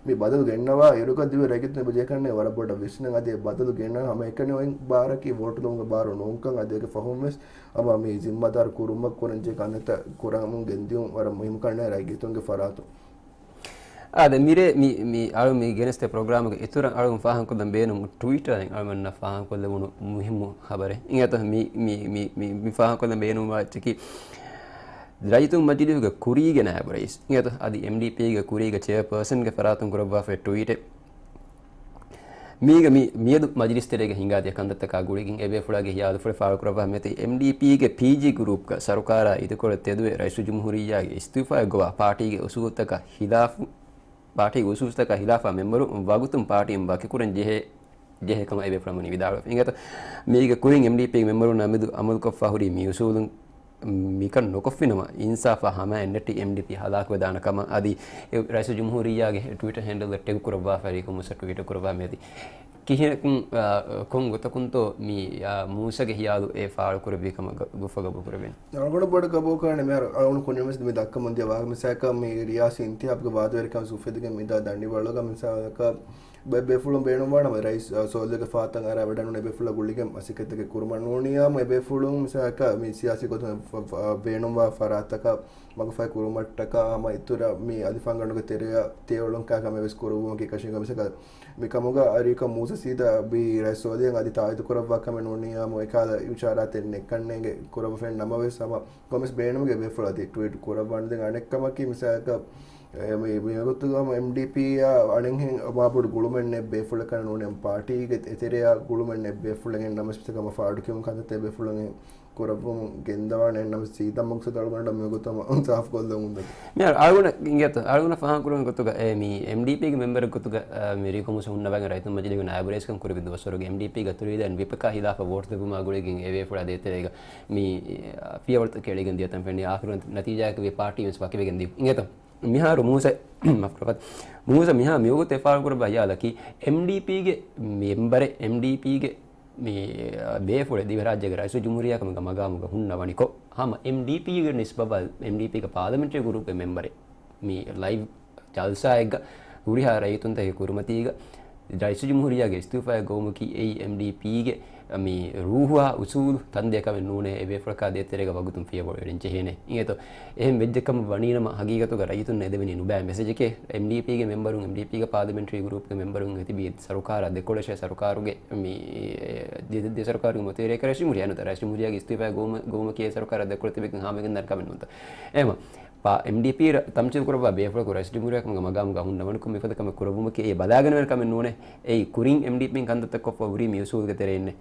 މި ބަދަލު ގެންނަވާ އިރުގަ ދިވެހި ރައްޔިތުން އެބަ ޖެހޭކަންނޭ ވަރަށް ބޮޑަށް ވިސްނަން. އަދި އެ ބަދަލު ގެންނަވާ ހަމައެކަނި އޮތް ބާރަކީ ވޯޓު ދެވުމުގެ ބާރު ނޫންކަން. އަދި އޭގެ ފަހުން ވެސް ހަމަ މި ޒިންމާދާރު ކުރުމަށް ކުރަންޖެހޭ ކަންތައްތައް ކުރަމުން ގެންދިޔުން ވަރަށް މުހިއްމު ކަންނޭ ރައްޔިތުންގެ ފަރާތުން. އާދެ، މިރޭ މި، މި އަޅު މި ގެނެސްދޭ ޕްރޮގްރާމުގެ އިތުރަށް އަޅު ފާހަގަކޮށްލަން ބޭނުން ޓްވީޓަރ އަޅުމެންނަށް ފާހަގަކޮށްލެވުނު މުހިއްމު ޚަބަރެއް. އިނގޭތޯ މި، މި، މި، މި، މި ފާހަގަކޮށްލަން ބޭނުންވާ އެއްޗަކީ، ރައްޔިތުން މަޖިލީހުގެ ކުރީގެ ނާއިބު ރައީސް، އިނގޭތޯ އަދި އެމްޑީޕީގެ ކުރީގެ ޗެއާޕާސަންގެ ފަރާތުން ކުރައްވާފައި ޓްވީޓެއް. މީގަ މި، މިއަދު މަޖިލިސް ތެރޭގަ ހިނގާދިޔަ ކަންތައްތަކާ ގުޅިގެން އެބޭފުޅާގެ ހިޔާލުފުޅެއް ފާޅުކުރައްވާ މިއޮތީ އެމްޑީޕީގެ ޕީޖީ ގްރޫޕްގަ ސަރުކާރާ އިދިކޮޅަށް ތެދުވެ ރައީސުލްޖުމްހޫރިއްޔާގެ އިސްތިއުފާއެއް ގޮވާ ޕާޓީގެ އުސޫލުތަކާ ހިލާފު، ޕާޓީގެ އުސޫލުތަކާ ހިލާފާ މެމްބަރުން ވަގުތުން ޕާޓީން ވަކިކުރަން ޖެހޭ، ޖެހޭ ކަމަށް އެބޭފުޅުން ވަނީ ވިދާޅުވެފަ. އިނގޭތޯ މީގެ ކުރިން އެމްޑީޕީގެ މެމްބަރުންނާ މެދު އަމަލުކޮށްފާ ހުރި މި އުސޫލުން މިކަން ނުކޮށްފިނަމަ، އިންސާފާ ހަމައަށް ނެއްޓި އެމްޑީޕީ ހަލާކުވެދާނެ ކަމަށް އަދި ރައީސުލްޖުމްހޫރިއްޔާގެ ޓްވީޓަރ ހޭންޑަލް އަށް ޓެގް ކުރައްވާފައި ރީކޮމްސް ޓްވީޓް ކުރައްވާ މިއޮތީ. ކިހިނަކުން، އާ، ކޮން ގޮތަކުންތޯ މި، އާ، މޫސަގެ ހިޔާލު އެ ފާޅު ކުރެއްވި ކަމަށް ގަ-، ގޮފަ ގަބޫލު ކުރެވެން. އަޅުގަނޑު ބޮޑަށް ގަބޫލު ކުރަނީ މިހާރު އަޅުގަނޑު ކުރިންވެސް މި ދައްކަމުން ދިޔަ ވާހަކަ މިސާލަކަށް މި ރިޔާސީ އިންތިހާބުގެ ވާދަވެރިކަން އުފެދިގެން މިދާ ދަނޑިވަޅުގަ މިސާލަކަށް ބައެއް ބޭފުޅުން ބޭނުންވާނަމަ ރައީސް، އާ، ސޯލްޖަރގެ ފާތަން އަރާ ވަޑަނުން އެބޭފުޅާ ގުޅިގެން މަސައްކަތްތަކެއް ކުރުމަށް ނޫނިއްޔާމު އެބޭފުޅުން މިސާލަކަށް މި ސިޔާސީ ގޮތުން ފަ-، ފަ-، ބޭނުންވާ ފަރާތްތަކަށް މަގުފަހި ކުރުމަށްޓަކާ ހަމަ އިތުރަށް މި އަލިފާންގަނޑުގެ ތެރެއަށް ތިޔަވަޅުން ކާ ކަމެއް ވެސް ކުރުވުމަކީ ކަށީގެން މިސާލަކަށް މި ކަމުގަ ރީކޮމްސް ސީދާ ބި ރައީސް ސޯލްޖަރ އަދި ތާއީދު ކުރައްވާ ކަމެއް ނޫނިއްޔާމު އެކަހަލަ އިޝާރާތެއް ނެތްކަންނޭނގެ ކުރައްވަފައެއް ނަމަވެސް ހަމަ ކޮންމެސް ބޭނުމުގެ ބޭފުޅުން އަދި ޓްވީޓް ކުރައްވާނެ. ދެން އަނެއްކަމަކީ މިސާލަކަށް އެ، މި، މިވަގުތުގަ ހަމަ އެމްޑީޕީއާ އަނެއްހެން މާބޮޑު ގުޅުމެއް ނެތް ބޭފުޅަކަށް ނޫނެ ޕާޓީގެ އެތެރެއާ ގުޅުމެއް ނެތް ބޭފުޅެއް ނަމަވެސް މިސާލަކަށް ހަމަ ފާޑުކިޔުމު ކަންތައްތައް ބޭފުޅުން ކުރައްވަމުން ގެންދަވާނެ ނަމަވެސް ސީދާ މަގްސަދު އަޅުގަނޑަށް މިވަގުތު ހަމަ ސާފުކޮށްލަމުން ދެ. މިހާރު އަޅުގަނޑަށް އިނގޭތޯ، އަޅުގަނޑަށް ފާހަގަކުރުމުގެ ގޮތުގަ، އެ، މި އެމްޑީޕީގެ މެމްބަރެއް ގޮތުގަ، އަ، މި ރީކޮމްސް ހުންނަވަން ރައްޔިތުން މަޖިލީހުގެ ނާއިބު ރައީސްކަން ކުރެއްވި ދުވަސްވަރުގެ އެމްޑީޕީގެ އަތޮޅު ވިދާން ވިޕަކާ ހިލާފަށް ވޯޓު ދެއްވުމާ ގުޅިގެން އެބޭފުޅާ ދޭތެރޭގަ މި، އަ، ފިޔަވަޅުތައް ކެޅިގެން ދިޔަތަން ފެންނަ އާޚިރު ނަތީޖާއަކަށް ވިޔަ ޕާޓީ ވެސް ވަކިވެގެން ދިޔުން. އިނގޭތޯ؟ މިހާރު މޫސަ، މާފުކުރައްވާ، މޫސަ މިހާ މިވަގުތު އެ ފާޅުކުރައްވާ ހިޔާލަކީ އެމްޑީޕީގެ މެމްބަރެއް، އެމްޑީޕީގެ މި ބޭފުޅެއް ދިވެހިރާއްޖޭގެ ރައީސުލްޖުމްހޫރިއްޔާ ކަމުގެ މަގާމުގަ ހުންނަވަނިކޮށް، ހަމަ އެމްޑީޕީގެ ނިސްބަތްވާ އެމްޑީޕީގެ ޕާލަމެންޓްރީ ގުރޫޕްގެ މެމްބަރެއް މި ލައިވް ޖަލްސާއެއްގަ ހުރިހާ ރައްޔިތުންތަކެއް ކުރިމަތީގަ ރައީސުލްޖުމްހޫރިއްޔާގެ އިސްތިއުފާއެއް ގޮވުމަކީ އެއީ އެމްޑީޕީގެ މި ރޫހުއާ އުސޫލު ތަންދޭ ކަމެއް ނޫނޭ، އެބޭފުޅަކާ ދޭތެރޭގަ ވަގުތުން ފިޔަވަޅު އެޅެން ޖެހޭނެ. އިނގޭތޯ؟ އެހެން ވެއްޖެ ކަމަށް ވަނީނަމަ ހަގީގަތުގަ ރައްޔިތުންނަށް އެދެވެނީ ނުބައި މެސެޖެކޭ. އެމްޑީޕީގެ މެމްބަރުން، އެމްޑީޕީގެ ޕާލަމެންޓްރީ ގުރޫޕްގެ މެމްބަރުން އެތިބީ ސަރުކާރާ ދެކޮޅަށޭ، ސަރުކާރުގެ މި ދި-، ދި-، ސަރުކާރުގެ މުތިވެރިއެކޭ ރައީސުލްޖުމްހޫރިއްޔާ ނުވަތަ ރައީސުލްޖުމްހޫރިއްޔާގެ އިސްތިއުފާއެއް ގޮވުމަ-، ގޮވުމަކީ ސަރުކާރާ ދެކޮޅަށް ތިބެގެން ހާމަވެގެންދާނެ ކަމެއް ނޫންތަ؟ އެހެމަ ޕާ-، އެމްޑީޕީ ރަ-، ތަމްސީލް ކުރައްވާ ބޭފުޅަކު ރައީސުލްޖުމްހޫރިއްޔާ ކަމުގެ މަގާމުގަ ހުންނަވަނިކޮށް މިފަދަ ކަމެއް ކުރެއްވުމަކީ އެއީ ބަލާގަނެވޭނެ ކަމެއް ނޫނޭ. އެއީ ކުރިން އެމްޑީޕީން ކަންތައްތައް ކޮށްފަ ހުރީ މި އުސޫލުގެ ތެރެއިންނޭ.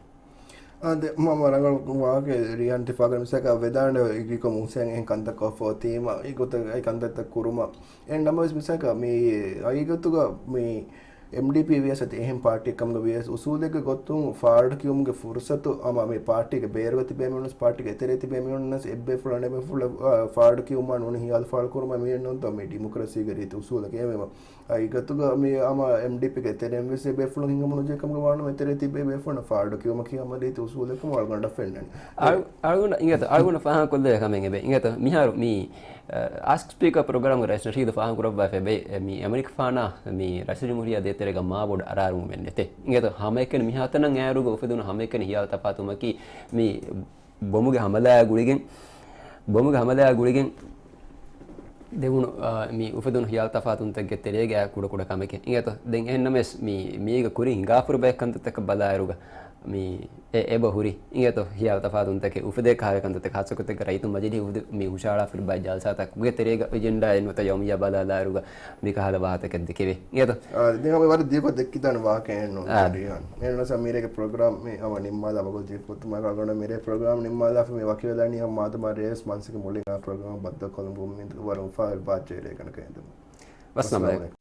އާ، ދެ-، މަ-، މަ-، ރަނގަޅު ވާހަކަ ރިޔާން ތި ފާގަނެ މިސާލަކަށް ވެދާނެ އިގިކޮ މޫސައިން އެހެން ކަންތައް ކޮށްފަ އޮތީމަ، އެގޮތަށް އެ ކަންތައްތައް ކުރުމަށް. އެހެން ނަމަވެސް މިސާލަކަށް މި ހަގީގަތުގަ މި އެމްޑީޕީ ވިޔަސް އަދި އެހެން ޕާޓީއެއް ކަމުގަ ވިޔަސް އުސޫލެއްގެ ގޮތުން ފާޑު ކިޔުމުގެ ފުރުސަތު ހަމަ މި ޕާޓީގެ ބޭރުގަ ތިބޭ މީހުންވެސް ޕާޓީގެ އެތެރޭ ތިބޭ މީހުންނަށް އެއްބޭފުޅުން އަނެއްބޭފުޅަށް، އާ، ފާޑު ކިޔުމާ ނޫނީ ހިޔާލު ފާޅު ކުރުމާ މިއެއް ނޫންތޯ މި ޑިމޮކްރަސީގެ ރީތި އުސޫލަކީ. އެހެންވީމަ ހަގީގަތުގަ މި ހަމަ އެމްޑީޕީގެ އެތެރެއިން ވެސް އެބޭފުޅުން ހިނގަމުނުޖެހޭ ކަމުގަ ވާނަމަ އެތެރޭ ތިބޭ ބޭފުޅުންނަށް ފާޑު ކިޔުމަކީ ހަމަ ރީތި އުސޫލެއް ކަމަށް އަޅުގަނޑަށް ފެންނަނީ. އަޅު-، އަޅުގަނޑަށް އިނގޭތޯ، އަޅުގަނޑަށް ފާހަގަކޮށްލެވޭ ކަމެއް އެބަ. އިނގޭތޯ، މިހާރު މި، އަ، އާސްކް ސްޕީކަރ ޕްރޮގްރާމްގެ ރައީސް ނަޝީދު ފާހަގަކުރައްވާފައި އެބަ، މި އެމަނިކުފާނާ މި ރައީސުލްޖުމްހޫރިއްޔާ ދޭތެރޭގަ މާބޮޑު އަރާރުމެއް ނެތޭ. އިނގޭތޯ، ހަމައެކަނި މިހާތަނަށް އޭރުގަ އުފެދުނު ހަމައެކަނި ހިޔާލު ތަފާތުވުމަކީ މި ބޮމުގެ ހަމަލާއާ ގުޅިގެން، ބޮމުގެ ހަމަލާއާ ގުޅިގެން ދެވުނު، އާ، މި އުފެދުނު ހިޔާލު ތަފާތުންތަކެއްގެ ތެރޭގަ ކުޑަކުޑަ ކަމެކޭ. އިނގޭތޯ، ދެން އެހެންނަމަވެސް މި، މީގަ ކުރިން ހިނގާފަ ހުރި ބައެއް ކަންތައްތަކަށް ބަލާއިރުގަ މި އެ-، އެބަ ހުރި. އިނގޭތޯ، ހިޔާލު ތަފާތުންތަކެއް އުފެދޭ ކަހަލަ ކަންތައްތަކަށް ހާއްސަ ގޮތެއްގަ ރައްޔިތުން މަޖިލީހު މި ހުށަހަޅާފަ ހުރި ބައެއް ޖަލްސާތަކުގެ ތެރޭގަ އެޖެންޑާއެއް ނުވަތަ ޔައުމިއްޔާ ބަލާލާއިރުގަ މި ކަހަލަ ވާހަކަތަކެއް ދެކެވޭ. އިނގޭތޯ؟ އާ، ދެން ހަމަ ވަރަށް ދިގު ދެއްކިދާނެ ވާހަކައެއް ނޫން. އާ. ރިޔާން. އެހެންނަމަވެސް މިރޭގެ ޕްރޮގްރާމް މި ހަމަ ނިންމާލާ ބަގޮ ޖެހިފަ އޮތުމާ އަޅުގަނޑަށް މިރޭ ޕްރޮގްރާމް ނިންމާލާފަ މި ވަކިވެލަނީ ހަމަ މާދަމާ ރޭވެސް މަންސަކެ މުޅިން އާ ޕްރޮގްރާމް ބައްދަލުކޮށްލުމުން މި ވަރުން ފާ ބާއްޖަވެރޭ ގަނޑަކަށް އެދުމުން. ވައްސަލާމް އަލައިކުމް.